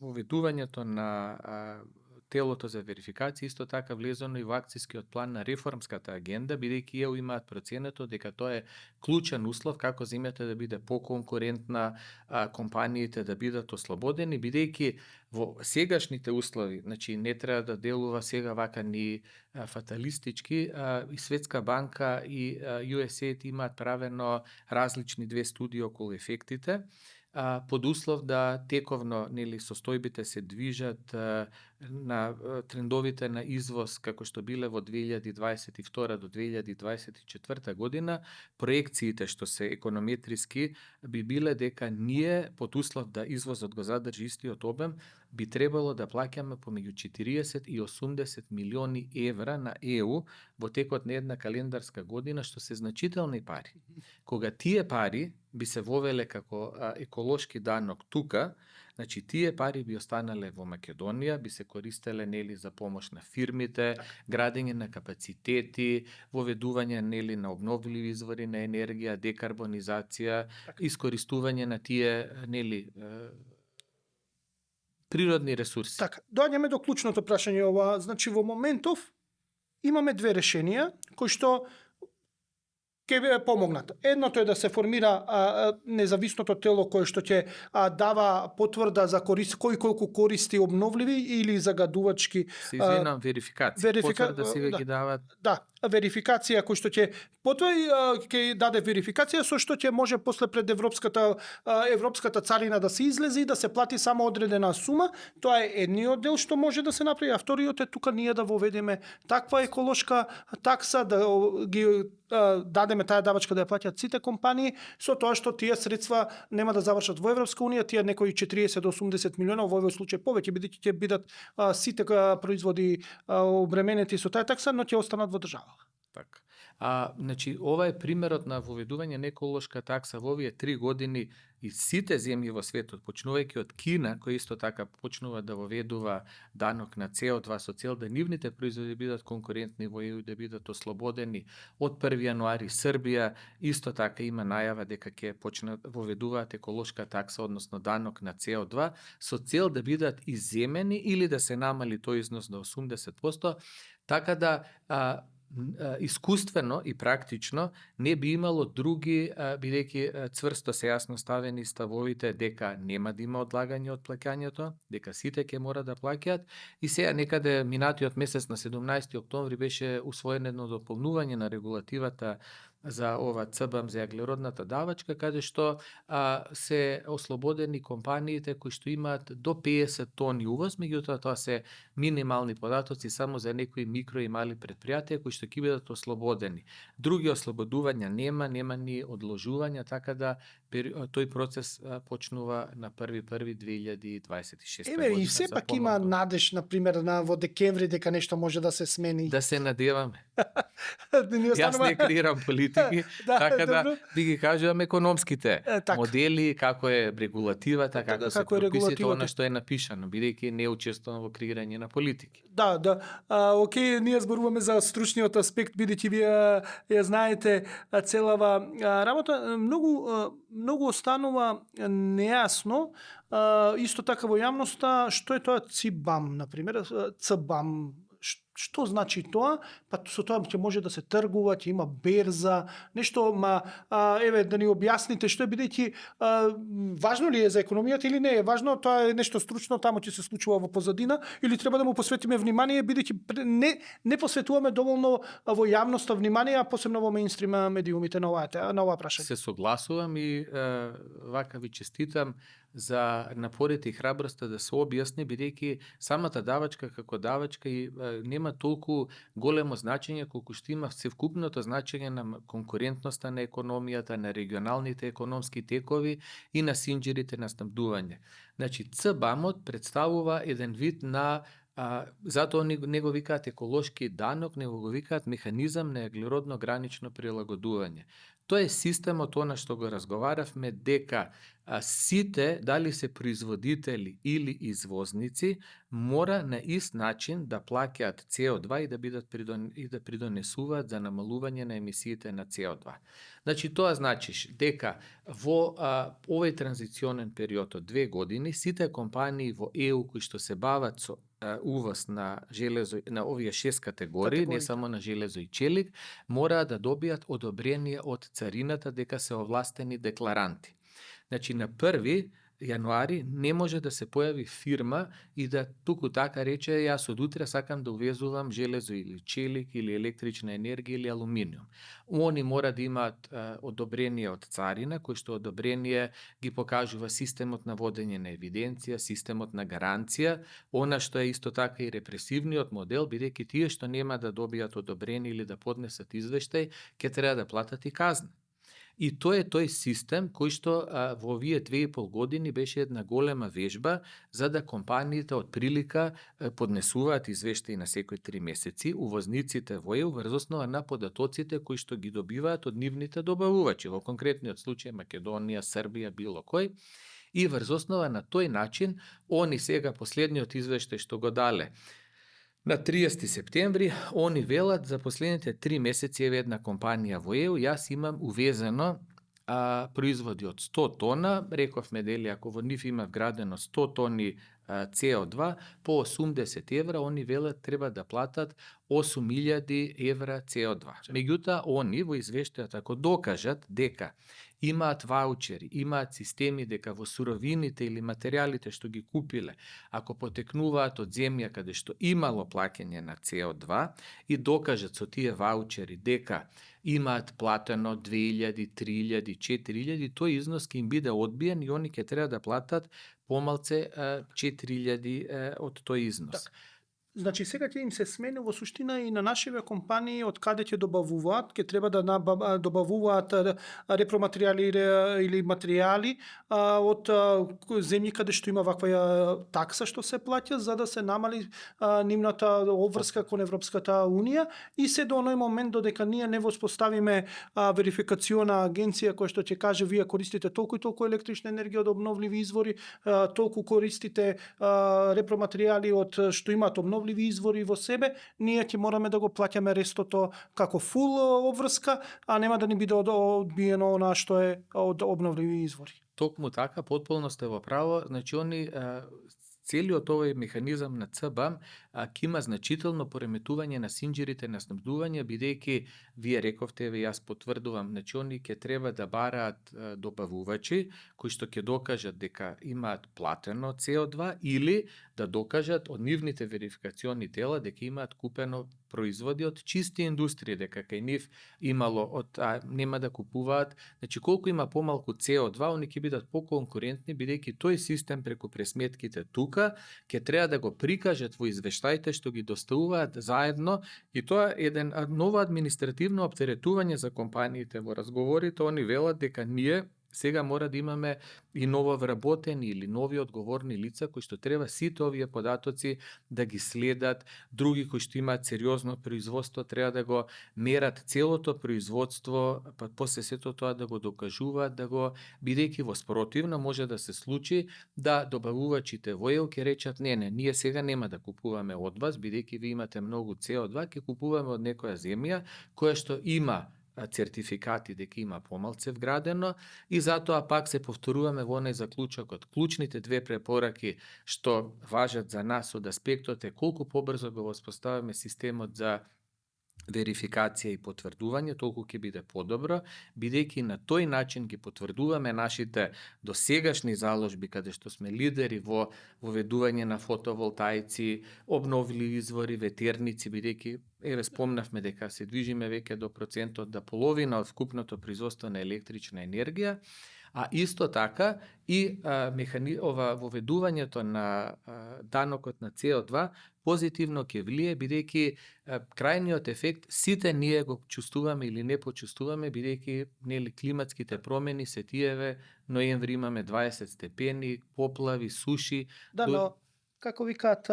воведувањето на телото за верификација исто така влезено и во акцијскиот план на реформската агенда, бидејќи ЕУ имаат проценето дека тоа е клучен услов како земјата да биде поконкурентна, компаниите да бидат ослободени, бидејќи во сегашните услови, значи не треба да делува сега вака ни фаталистички, и Светска банка и USAID имаат правено различни две студии околу ефектите, под услов да тековно состојбите се движат на трендовите на извоз како што биле во 2022 до 2024 година, проекциите што се економетриски би биле дека ние под услов да извозот го задржи истиот обем би требало да плаќаме помеѓу 40 и 80 милиони евра на ЕУ во текот на една календарска година, што се значителни пари. Кога тие пари би се вовеле како еколошки данок тука, значи тие пари би останале во Македонија, би се користеле за помош на фирмите, градење на капацитети, воведување на обновливи извори на енергија, декарбонизација, искористување на тие природни ресурси. Така, доаѓаме до клучното прашање ова. Значи во моментов имаме две решенија кои што ќе помогнат. Едното е да се формира независното тело кое што ќе дава потврда за кој колку користи обновливи или загадувачки. Се извинам, верификација. Потврда сега ги дават. Да, верификација кој што ќе даде верификација со што ќе може после пред европската царина да се излезе и да се плати само одредена сума. Тоа е едниот дел што може да се направи, а вториот е тука ние да воведеме таква еколошка такса, да ги дадеме таа давачка да ја плаќаат сите компании, со тоа што тие средства нема да завршат во Европска унија, тие некои 40 до 80 милиона, во овој случај повеќе, бидејќи ќе бидат сите производи обременети со таа такса, но ќе останат во држава. Така. Значи, ова е примерот на воведување на еколошка такса во овие 3 години и сите земји во светот, почнувајќи од Кина, кој исто така почнува да воведува данок на CO2 со цел да нивните производи бидат конкурентни во ЕУ, да бидат ослободени. Од 1 јануари Србија исто така има најава дека ќе почнат воведуваат еколошка такса, односно данок на CO2, со цел да бидат изземени или да се намали тој износ до 80%, така да искуствено и практично не би имало други, бидејќи цврсто се јасно ставени ставовите дека нема да има одлагање од плаќањето, дека сите ќе мора да плаќаат, и сега некаде минатиот месец на 17 октомври беше усвоено едно дополнување на регулативата за ова ЦБАМ за јаглеродната давачка, каде што се ослободени компаниите кои што имаат до 50 тони увоз, меѓутоа тоа се минимални податоци само за некои микро и мали предпријатија кои што ќе бидат ослободени. Други ослободувања нема ни одложувања, така да тој процес почнува на 1.1.2026 година. И сепак има надеж, например, во декември дека нешто може да се смени. Да се надеваме. Јас не креирам политики, така да би ги кажувам економските модели, како е регулативата, како се прописите, она што е напишано, бидејќи не учествувам во креирање на политики. Да. Океј, ние зборуваме за стручниот аспект, бидејќи вие ја знаете целава работа. Многу останува нејасно, исто така во јавноста, што е тоа ЦБАМ, например, ЦБАМ. Што значи тоа? Па со тоа ќе може да се тргува, ќе има берза, нешто, еве да ни објасните што е, бидејќи важно ли е за економијата или не е важно, тоа е нешто стручно, таму ќе се случува во позадина, или треба да му посветиме внимание, бидејќи не посветуваме доволно во јавноста внимание, а посебно во мејнстрим медиумите на ова прашање. Се согласувам и вака ви честитам за напорите и храброста да се објасни, бидејќи самата давачка како давачка и нема толку големо значење колку што има севкупното значење на конкурентноста на економијата, на регионалните економски текови и на синџирите на снабдување. Значи, ЦБАМот представува еден вид на Затоа они не го викаат еколошки данок, него го викаат механизам на еглеродно гранично прилагодување. Тоа е системот она што го разговаравме, дека сите, дали се производители или извозници, мора на ист начин да плаќаат CO2 и да придонесуваат за намалување на емисиите на CO2. Значи, тоа значи дека во овој транзиционен период од 2 години, сите компании во ЕУ кои што се бават со увоз на железо, на овие 6 категории, не само на железо и челик, мораат да добијат одобрение од царината дека се овластени декларанти. Значи, на 1 јануари не може да се појави фирма и да туку така рече, јас од утре сакам да увезувам железо или челик или електрична енергија или алуминиум. Они мора да имаат одобрение од царина, кој што одобрение ги покажува системот на водење на евиденција, системот на гаранција, она што е исто така и репресивниот модел, бидејќи тие што нема да добијат одобрение или да поднесат извештај, ќе треба да платат и казна. И тоа е тој систем кој што во овие 2,5 години беше една голема вежба за да компаниите од прилика поднесуваат извештаи на секои 3 месеци, увозниците во ЕУ врз основа на податоците кои што ги добиваат од нивните добавувачи, во конкретниот случај Македонија, Србија, било кој. И врз основа на тој начин, они сега последниот извештај што го дале на 30 септември, они велат за последните 3 месеци, еве една компанија во ЕУ, јас имам увезено производи од 100 тона, рековме дели, ако во нив има вградено 100 тони CO2, по 80 евра, они велат треба да платат 8.000 евра CO2. Меѓутоа, они во извештајот, ако докажат дека имаат ваучери, имаат системи дека во суровините или материјалите што ги купиле, ако потекнуваат од земја каде што имало плаќање на CO2 и докажат со тие ваучери дека имаат платено 2.000, 3.000, 4.000, тој износ ќе им биде одбиен и они ќе треба да платат помалце 4.000 од тој износ. Так. Значи, сега ќе им се смени во суштина и на нашиве компании од каде ќе добавуваат, ќе треба да добавуваат репроматеријали или материјали од земји каде што има ваква такса што се плаќа, за да се намали нивната обврска кон Европската Унија и се до оној момент додека ние не воспоставиме верификациона агенција која што ќе каже вие користите толку и толку електрична енергија од обновливи извори, толку користите репроматеријали од што имаат обновливи извори во себе, ние ќе мораме да го плаќаме рестото како фул обврска, а нема да ни биде одбиено она што е од обновливи извори. Токму така, потполно сте во право, значи они целиот овој механизам на ЦБАМ ќе има значително пореметување на синџирите на снабдување, бидејќи вие рековте, еве јас потврдувам, значи они ќе треба да бараат добавувачи кои што ќе докажат дека имаат платено CO2 или да докажат од нивните верификациони тела дека имаат купено производи од чисти индустрија, дека кај нив имало нема да купуваат, значи колку има помалку CO2, они ќе бидат поконкурентни, бидејќи тој систем преку пресметките тука ќе треба да го прикажат во извештаите што ги доставуваат заедно и тоа е еден ново административно оптеретување за компаниите. Во разговорите они велат дека ние сега мора да имаме и ново вработени или нови одговорни лица кои што треба сите овие податоци да ги следат, други кои што имаат сериозно производство треба да го мерат целото производство, па после сето тоа да го докажуваат, да го бидејќи во спротивно може да се случи да добавувачите во ЕУ ќе речат не, ние сега нема да купуваме од вас, бидејќи ви имате многу CO2, ќе купуваме од некоја земја која што има цертификати дека има помалце вградено и затоа пак се повторуваме во онај заклучокот. Клучните 2 препораки што важат за нас од аспектот е колку побрзо го воспоставаме системот за верификација и потврдување, толку ќе биде подобро, бидејќи на тој начин ги потврдуваме нашите досегашни заложби каде што сме лидери во воведување на фотоволтаици, обновливи извори, ветерници, бидејќи еве спомнавме дека се движиме веќе до процентот да половина од вкупното производство на електрична енергија, а исто така и воведувањето на данокот на CO2 позитивно ќе влие, бидејќи крајниот ефект сите ние го чувствуваме или не почувствуваме, бидејќи нели климатските промени се тиеве, ноември имаме 20 степени, поплави, суши. Да, но Како викаат,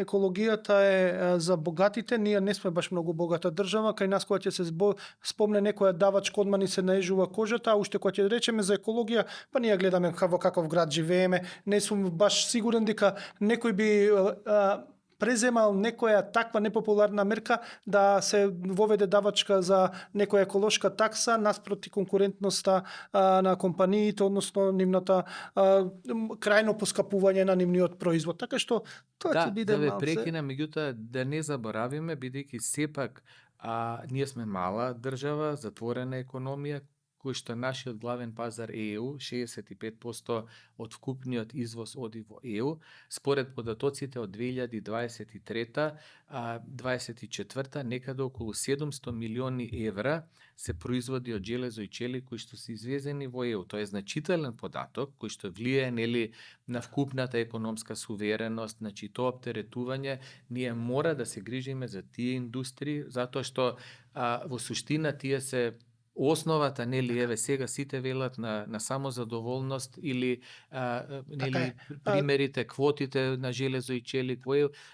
екологијата е за богатите, ние не сме баш многу богата држава, кај нас кога ќе се спомне некоја давачка одма ни се наежува кожата, а уште кога ќе речеме за екологија, па ние гледаме во каков град живееме, не сум баш сигурен дека некој би преземал некоја таква непопуларна мерка да се воведе давачка за некоја еколошка такса наспроти конкурентноста на компаниите, односно нивната крајно поскапување на нивниот производ. Така што тоа ќе биде да ве малце. прекина, меѓутоа да не заборавиме, бидејќи сепак ние сме мала држава, затворена економија, кој што нашиот главен пазар е ЕУ, 65% од вкупниот извоз оди во ЕУ, според податоците од 2023-24, некаде околу 700 милиони евра се производи од железо и челик кои што се извезени во ЕУ. Тоа е значителен податок кој што влијае на вкупната економска сувереност, значи тоа оптеретување, ние мора да се грижиме за тие индустрии, затоа што во суштина тие се основата, еве сега сите велат на самозадоволност или примерите, квотите на железо и челик.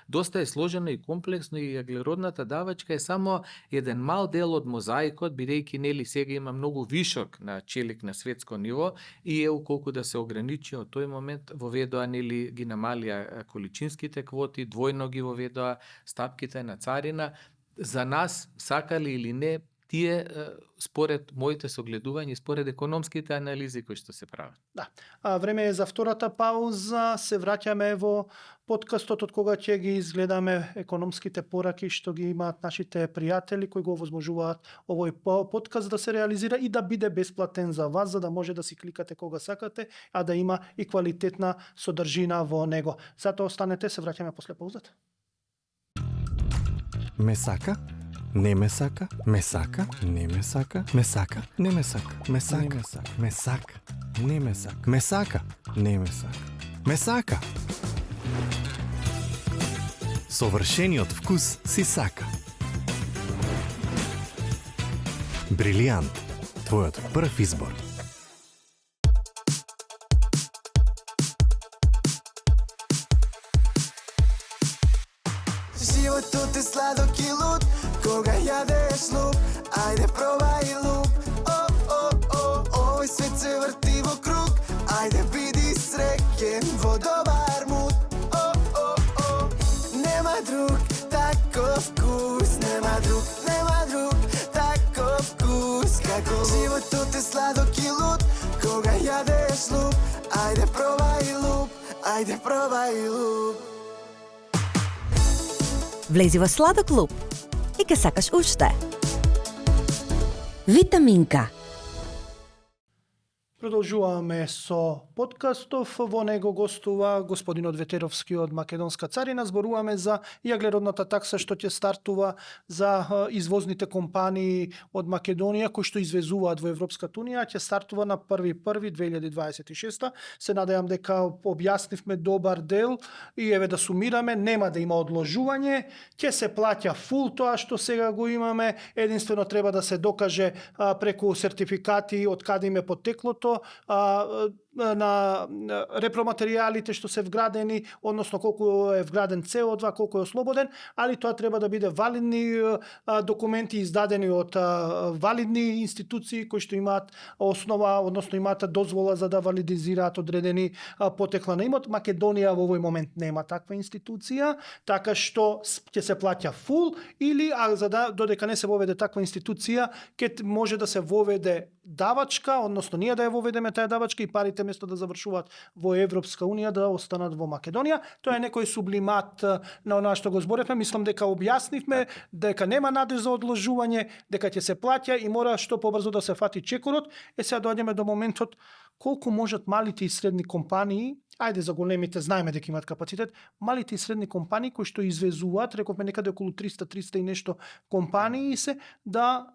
Доста е сложено и комплексно и аглеродната давачка е само еден мал дел од мозаикот, бидејќи сега има многу вишок на челик на светско ниво и колку да се ограничи од тој момент воведоа ги намалија количинските квоти, двојно ги воведоа стапките на царина. За нас, сакали или не, тие според моите согледувања и според економските анализи кои што се прават. Да. Време е за втората пауза. Се враќаме во подкастот од кога ќе ги изгледаме економските пораки што ги имаат нашите пријатели кои го овозможуваат овој подкаст да се реализира и да биде бесплатен за вас, за да може да си кликате кога сакате, а да има и квалитетна содржина во него. Затоа останете, се враќаме после паузата. Ме сака? Не ме сака, ме сака, не ме сака, ме сака, не ме сака, ме сака, ме сака, не ме сака, ме сака, не ме сака, ме сака. Совршениот вкус си сака. Брилијант, твојот прв избор. Животот е сладок и луд, кога јадеш луп, ајде пробај луп. Овој свет се врти во круг, ајде биди среќен во добар муд. Нема друг таков вкус, нема друг таков вкус како луп. Животот е сладок и луд, кога јадеш луп, ајде пробај луп, ајде пробај луп. Влези во Сладок клуб и ке сакаш уште. Витаминка. Продолжуваме со подкастов. Во него гостува господинот Ветеровски од Македонска царина. Зборуваме за јаглеродната такса што ќе стартува за извозните компании од Македонија кои што извезуваат во Европската унија. Ќе стартува на 1.1.2026. Се надевам дека објаснивме добар дел и еве да сумираме, нема да има одложување, ќе се плаќа фул тоа што сега го имаме, единствено треба да се докаже преку сертификати од каде им е потеклото, на репроматеријалите што се вградени, односно колку е вграден CO2, колку е ослободен, али тоа треба да биде валидни документи издадени од валидни институции кои што имаат основа, односно имаат дозвола за да валидизираат одредени потекла на имот. Македонија во овој момент нема таква институција, така што ќе се плаќа фул или за да додека не се воведе таква институција, ќе може да се воведе давачка, односно ние да ја воведеме таа давачка и парите место да завршуваат во Европска унија да останат во Македонија. Тоа е некој сублимат на она што го зборевме. Мислам дека објаснивме дека нема надеж за одложување, дека ќе се плаќа и мора што побрзо да се фати чекорот. Сега доаѓаме до моментот колку можат малите и средни компании, ајде за големите знаеме дека имаат капацитет, малите и средни компании кои што извезуваат, рековме некаде околу 300 и нешто компании се да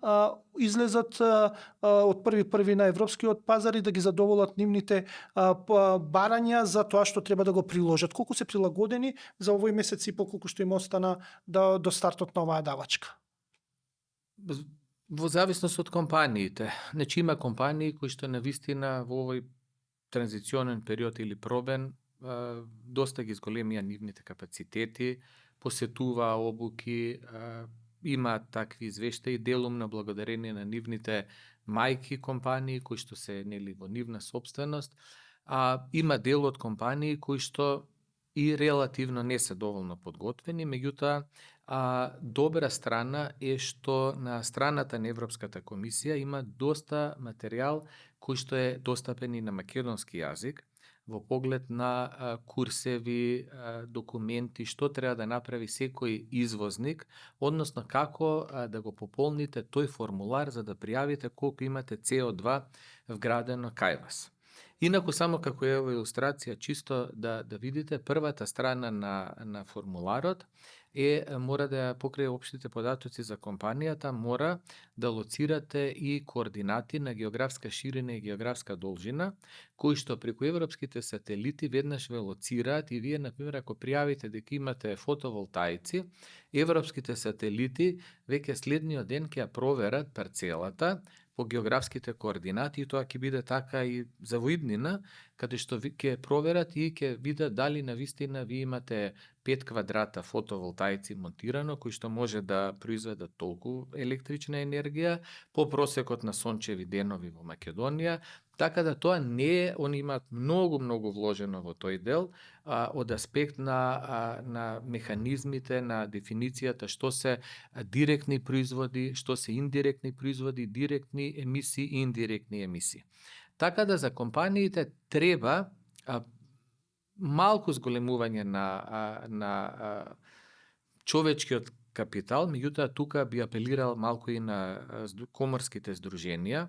излезат од 1.1 на европскиот пазар и да ги задоволат нивните барања за тоа што треба да го приложат. Колку се прилагодени за овој месец и пол колку што им остана до стартот на оваа давачка? Во зависност од компаниите. Значи има компании кои што навистина во овој транзиционен период или пробен доста ги зголемија нивните капацитети, посетува обуки, има такви извештаи делумно благодарение на нивните мајки компании кои што се во нивна сопственост, а има дел од компании кои што и релативно не се доволно подготвени, меѓутоа добра страна е што на страната на Европската комисија има доста материјал кој што е достапен и на македонски јазик, во поглед на курсеви, документи, што треба да направи секој извозник, односно како да го пополните тој формулар за да пријавите колку имате CO2 вградено кај вас. Инаку, само како е илустрација, чисто да видите, првата страна на формуларот мора да покрие општите податоци за компанијата, мора да лоцирате и координати на географска ширина и географска должина, кои што преку европските сателити веднаш ве лоцираат и вие, например, ако пријавите дека имате фотоволтаици, европските сателити веќе следниот ден ќе ја проверат парцелата по географските координати и тоа ќе биде така и за воиднина, каде што ќе проверат и ќе видат дали навистина ви имате 5 квадрата фотоволтаици монтирано, кои што може да произведат толку електрична енергија по просекот на сончеви денови во Македонија, така да тоа не е, они имаат многу вложено во тој дел, од аспект на механизмите, на дефиницијата што се директни производи, што се индиректни производи, директни емисии и индиректни емисии. Така да за компаниите треба малку зголемување на човечкиот капитал, меѓутоа тука би апелирал малку и на коморските здруженија,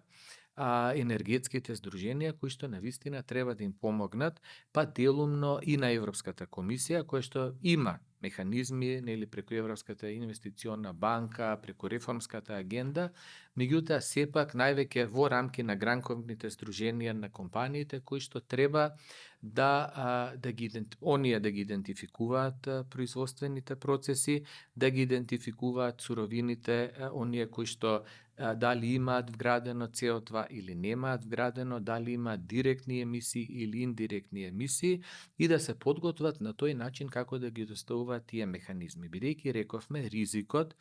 енергетските здруженија кои што навистина треба да им помогнат, па делумно и на Европската комисија која што има механизми преку Европската инвестициона банка, преку реформската агенда, меѓутоа сепак највеќе во рамки на гранковните здруженија на компаниите кои што треба да ги идентификуваат производствените процеси, да ги идентификуваат суровините, оние кои што дали имаат вградено CO2 или немаат вградено, дали имаат директни емисии или индиректни емисии и да се подготват на тој начин како да ги доставуваат тие механизми. Бидејќи рековме, ризикот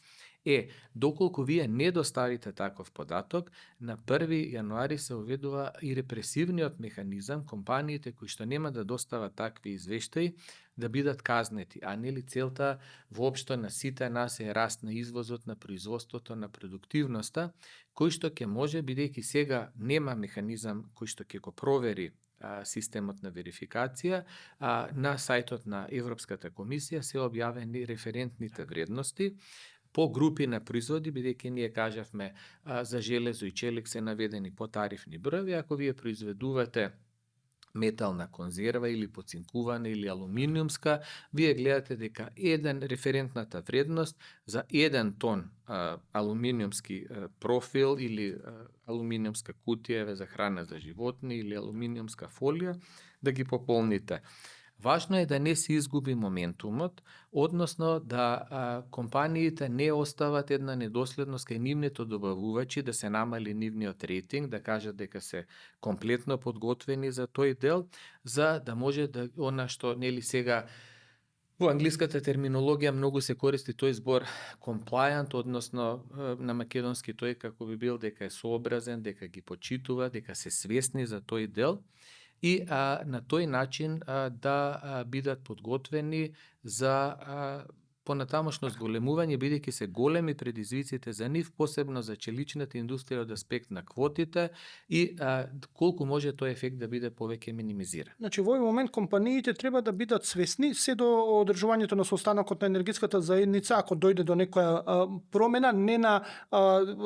е доколку вие не доставите таков податок, на 1 јануари се уведува и репресивниот механизам компаниите кои што нема да достават такви извештаи да бидат казнети, а нели целта воопшто на сите нас е раст на извозот, на производството, на продуктивноста, кој што ќе може, бидејќи сега нема механизам кој што ќе го провери системот на верификација, на сајтот на Европската комисија се објавени референтните вредности по групи на производи, бидејќи ние кажавме за железо и челик се наведени по тарифни броеви, ако вие произведувате метална конзерва или поцинкувана или алуминиумска, вие гледате дека референтната вредност за 1 тон алуминиумски профил или алуминиумска кутија за храна за животни или алуминиумска фолија да ги пополните. Важно е да не се изгуби моментумот, односно да компаниите не остават една недоследност кај нивните добавувачи, да се намали нивниот рейтинг, да кажат дека се комплетно подготвени за тој дел, за да може да она што нели сега во англиската терминологија многу се користи тој збор compliant, односно на македонски тој како би бил дека е сообразен, дека ги почитува, дека се свесни за тој дел и на тој начин да бидат подготвени за понатамошно зголемување, бидејќи се големи предизвиците за нив, посебно за челичната индустрија од аспект на квотите и колку може тој ефект да биде повеќе минимизиран. Значи, во овој момент компаниите треба да бидат свесни се до одржувањето на состанокот на енергетската заедница, ако дојде до некоја промена, не на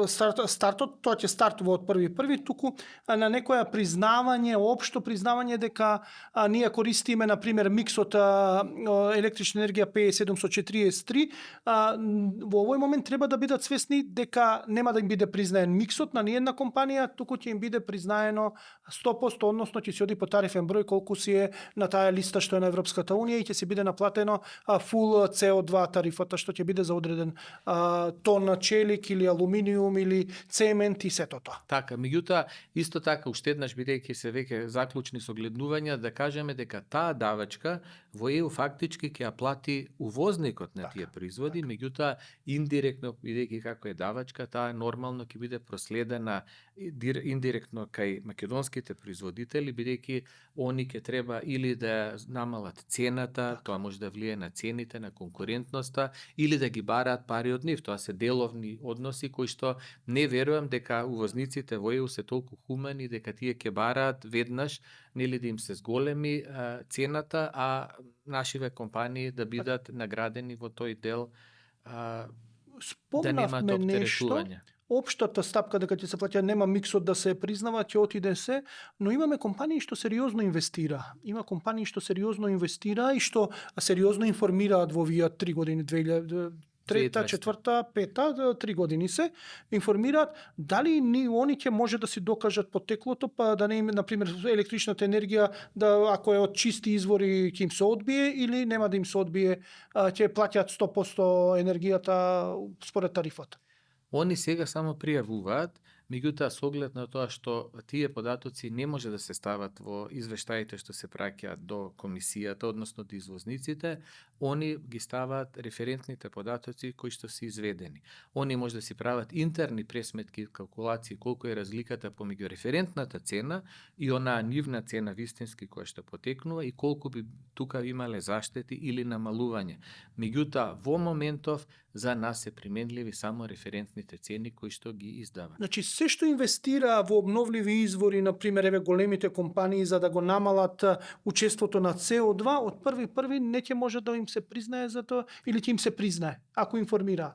стартот, тоа ќе стартува од 1.1, туку на некоја признавање, општо признавање дека ние користиме, например, миксот електрична енергија 5740 PS3, во овој момент треба да бидат свесни дека нема да им биде признаен миксот на ниедна компанија, туку ќе им биде признаено 100%, односно ќе се оди по тарифен број колку си е на таа листа што е на Европската унија и ќе се биде наплатено фул CO2 тарифата што ќе биде за одреден тон на челик или алуминиум или цемент и сето тоа. Така, меѓутоа, исто така, уште еднаш бидејќи се веќе заклучни согледнувања, да кажеме дека таа давачка во ЕУ фактички ќе ја плати увозникот на тие производи, меѓутоа, индиректно, бидејќи како е давачка, таа нормално ќе биде проследена индиректно кај македонските производители, бидејќи они ќе треба или да намалат цената, тоа може да влие на цените, на конкурентноста, или да ги бараат пари од нив. Тоа се деловни односи кои што не верувам дека увозниците во ЕУ се толку хумани дека тие ќе бараат веднаш нели да им се зголеми цената, а нашиве компании да бидат наградени во тој дел да немаат оптеретување. Општата стапка дека ќе се плаќа нема миксот да се признава, ќе отиде се, но имаме компании што сериозно инвестира. Има компании што сериозно инвестира и што сериозно информираат во овие 3 години, 2003, 4, 5, 3 години се информираат дали они ќе може да си докажат потеклото, па да не им, например, електричната енергија да ако е од чисти извори ќе им се одбие или нема да им се одбие, ќе плаќаат 100% енергијата според тарифата. Они сега само пријавуваат, меѓутоа со оглед на тоа што тие податоци не може да се стават во извештаите што се праќаат до комисијата, односно до извозниците, они ги ставаат референтните податоци кои што се изведени. Они може да си прават интерни пресметки, калкулации колку е разликата помеѓу референтната цена и онаа нивна цена вистински која што потекнува и колку би тука имале заштети или намалување. Меѓутоа во моментов за нас се применливи само референтните цени кои што ги издава. Значи се што инвестира во обновливи извори, на пример еве големите компании за да го намалат учеството на CO2, од 1.1 не ќе може да им се признае за тоа или ќе им се признае ако информираат.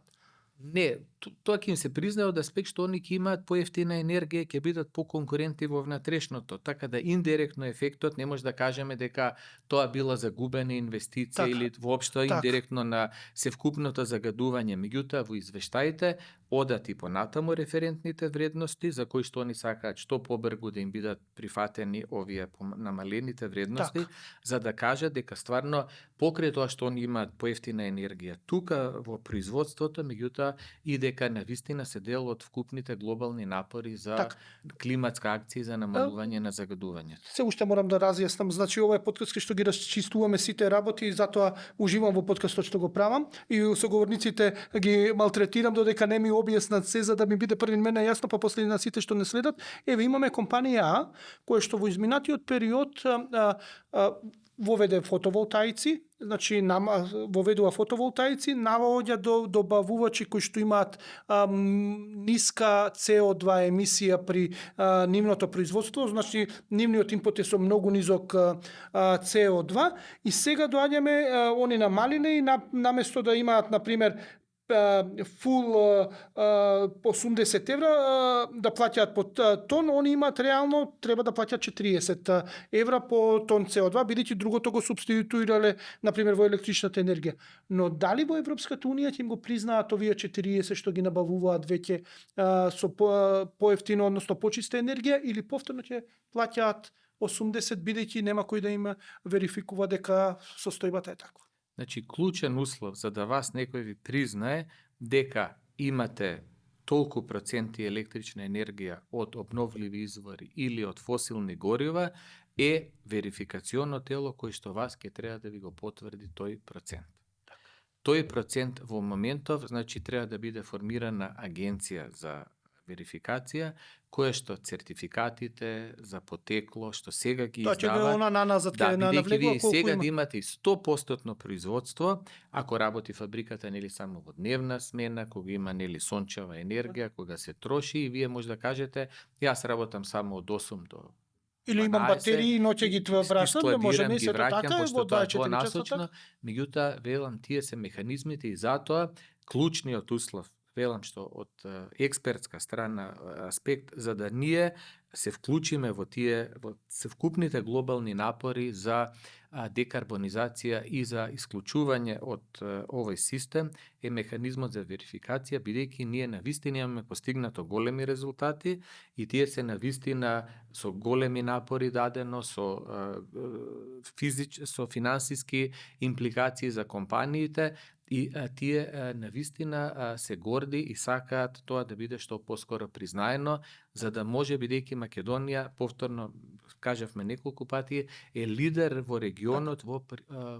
Не, тоа ќе им се признае од аспект што они ќе имаат поевтина енергија, ќе бидат поконкурентни во внатрешното, така да индиректно ефектот не може да кажеме дека тоа била загубена инвестиција така, или воопшто индиректно на севкупното загадување. Меѓутоа во извештаите одат и понатаму референтните вредности за кои што они сакаат што побрзо да им бидат прифатени овие намалените вредности, за да кажат дека стварно покрај тоа што они имаат поевтина енергија тука во производството, меѓутоа и дека навистина се дел од вкупните глобални напори за климатска акција за намалување на загадувањето. Се уште морам да разјаснам, значи ова е подкаст што ги расчистуваме сите работи и затоа уживам во подкастот што го правам и соговорниците ги малтретирам додека не ми објаснат се за да ми биде први мене јасно, па после на сите што не следат. Еве имаме компанија А која што во изминатиот период воведе фотоволтаици, значи воведува фотоволтаици, навоѓа добавувачи кои што имаат ниска CO2 емисија при нивното производство, значи нивниот инпут е со многу низок CO2 и сега доаѓаме они намалиле и наместо да имаат на пример фул по 80 евра да плаќаат по тон, они имаат реално треба да плаќаат 40 евра по тон CO2, бидејќи другото го субституирале на пример во електричната енергија. Но дали во Европската унија ќе им го признаат овие 40 што ги набавуваат веќе со поевтино, односно почиста енергија или повторно ќе плаќаат 80 бидејќи нема кој да им верификува дека состојбата е таква. Значи, клучен услов за да вас некој ви признае дека имате толку проценти електрична енергија од обновливи извори или од фосилни горива е верификационо тело кој што вас ќе треба да ви го потврди тој процент. Тој процент во моментов, значи, треба да биде формирана агенција за верификација, која што цертификатите за потекло, што сега ги издават... Тоа ќе она назад да, бидејќи вие сега има. да имате 100% производство, ако работи фабриката нели само во дневна смена, кога има нели сончева енергија, кога се троши и вие може да кажете, јас работам само од 8 до или имам батерии, ноќе ги врашам, да може не се така, во 24 часот. Меѓутоа, велам, тие се механизмите и затоа клучниот услов велам што од експертска страна аспект, за да ние се вклучиме во севкупните глобални напори за декарбонизација и за исклучување од овој систем е механизмот за верификација, бидејќи ние навистина имаме постигнато големи резултати и тие се навистина со големи напори дадено, со финансиски импликации за компаниите, и тие навистина се горди и сакаат тоа да биде што поскоро признаено, за да може, бидејќи Македонија, повторно кажавме неколку пати, е лидер во регионот во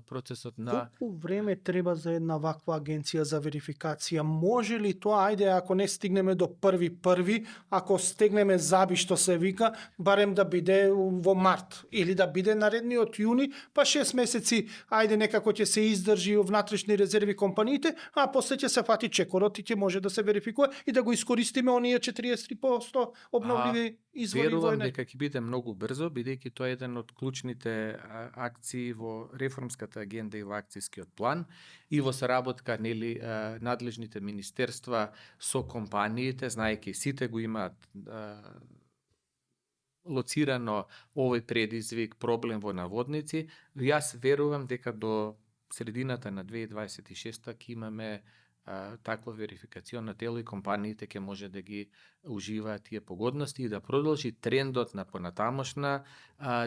процесот на... Колку време треба за една ваква агенција за верификација? Може ли тоа, ајде, ако не стигнеме до 1.1, ако стегнеме заби, што се вика, барем да биде во март, или да биде наредниот јуни, па 6 месеци, ајде некако ќе се издржи внатрешни резерви компаниите, а после ќе се фати чекорот и ќе може да се верификува и да го искористиме оние 43% обновливи извори во Верувам дека ќе биде многу брзо, бидејќи тоа е еден од клучните акции во реформската агенда и во акцијскиот план и во соработка надлежните министерства со компаниите, знаејќи сите го имаат лоцирано овој предизвик, проблем во наводници. Јас верувам дека до средината на 2026 ќе имаме такво верификационно тело и компаниите ќе може да ги уживаат тие погодности и да продолжи трендот на понатамошна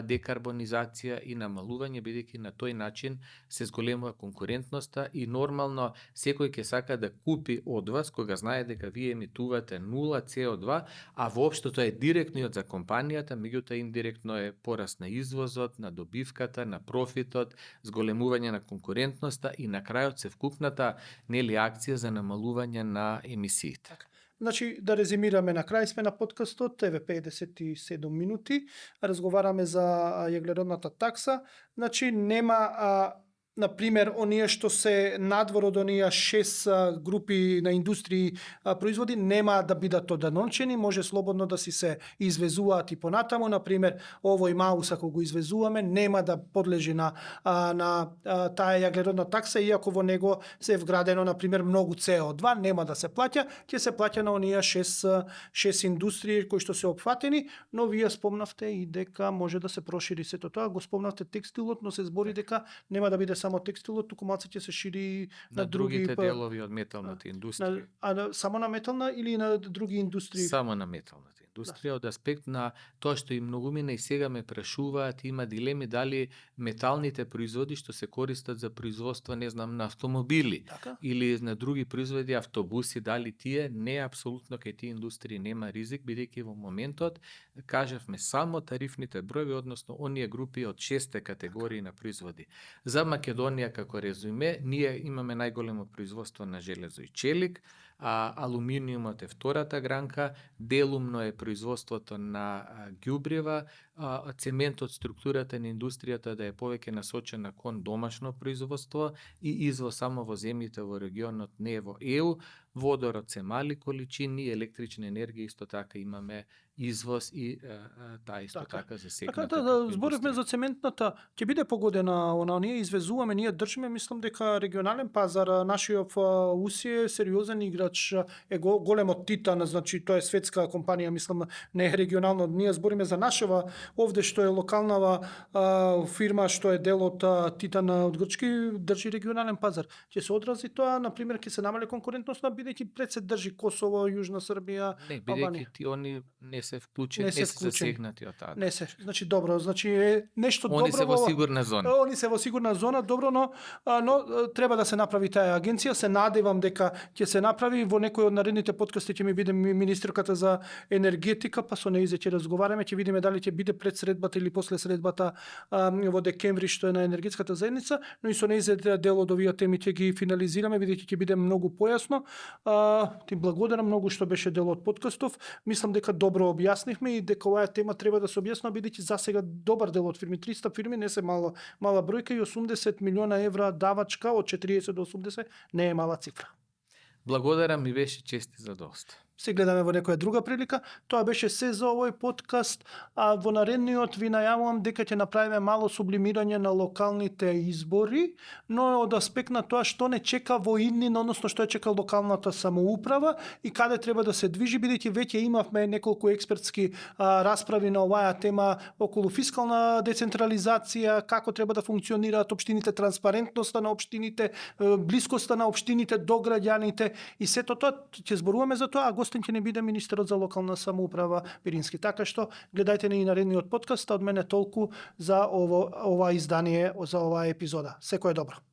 декарбонизација и намалување, бидејќи на тој начин се зголемува конкурентноста и нормално секој ќе сака да купи од вас кога знае дека вие емитувате 0 CO2, а воопшто тоа е директно од за компанијата, меѓутоа индиректно е пораст на извозот, на добивката, на профитот, зголемување на конкурентноста и на крајот севкупната акција за намалување на емисиите. Значи, да резимираме, на крај сме на подкастот, еве 57 минути, разговараме за јаглеродната такса. Значи, нема, например, оние што се надвор од оние 6 групи на индустрии производи, нема да бидат оданончени, може слободно да си се извезуваат и понатаму. Например, овој маус, ако го извезуваме, нема да подлежи на таа јаглеродна такса, иако во него се е вградено, например, многу CO2, нема да се плаќа, ќе се плаќа на оние 6 индустрии кои што се опфатени, но вие спомнавте и дека може да се прошири сето тоа, го спомнавте текстилот, но се збори дека нема да биде само текстилот, туку малце ќе се шири на другите делови од металната индустрија. Само на метална или на други индустрии? Само на металната индустрија, од аспект на тоа што и многумина и сега ме прашуваат, има дилеми дали металните производи што се користат за производство, не знам, на автомобили или на други производи, автобуси, дали тие не апсолутно кај тие индустрии нема ризик, бидејќи во моментот кажавме само тарифните броеви, односно оние групи од 6 категории на производи. За Македонија како резуме, ние имаме најголемо производство на железо и челик, алуминиумот е втората гранка, делумно е производството на ѓубрева, цементот, структурата на индустријата да е повеќе насочена кон домашно производство и извоз само во земјите во регионот, не во ЕУ, водород се мали количини, електрична енергија исто така имаме извоз и таа исто така засегната. Така да зборивме за цементната, ќе биде погодена она, ние извезуваме, ние држиме, мислам дека регионален пазар, нашиот УСИ е сериозен играч, е голем од Титан, значи тоа е светска компанија, мислам не е регионално, ние збориме за нашава овде што е локалнава фирма што е дел од Титан од Грчки, држи регионален пазар. Ќе се одрази тоа, на пример, ќе се намали конкурентноста, бидејќи пред се држи Косово, Јужна Србија, не, бидејќи они не се вклучени, не се засегнати од таа. Не се, значи добро, значи е нешто добро. Они се во сигурна зона. Они се во сигурна зона, добро, но треба да се направи таа агенција. Се надевам дека ќе се направи. Во некој од наредните подкасти ќе ми биде министерката за енергетика, па со нејзе ќе разговараме, ќе видиме дали ќе биде пред средбата или после средбата во декември што е на енергетската заедница, но и со нејзе дел од овие теми ќе ги финализираме, бидејќи ќе биде многу појасно. Ти благодарам многу што беше дел од подкастов. Мислам дека добро објаснивме и дека оваа тема треба да се објаснува, бидејќи засега добар дел од фирми, 300 фирми не се мала бројка и 80 милиона евра давачка од 40 до 80 не е мала цифра. Благодарам, ми беше чест и задоволство. се гледаме во некоја друга прилика. Тоа беше се за овој подкаст, а во наредниот ви најавувам дека ќе направиме мало сублимирање на локалните избори, но од аспект на тоа што не чека во иднина, односно што ја чека локалната самоуправа и каде треба да се движи, бидејќи веќе имавме неколку експертски расправи на оваа тема околу фискална децентрализација, како треба да функционираат општините, транспарентноста на општините, блискоста на општините до граѓаните и сето тоа ќе зборуваме за тоа, а гостин ќе не биде министерот за локална самоуправа Пирински. Така што гледајте ни наредниот подкаст, од мене толку за ова издание, за оваа епизода. Секое добро.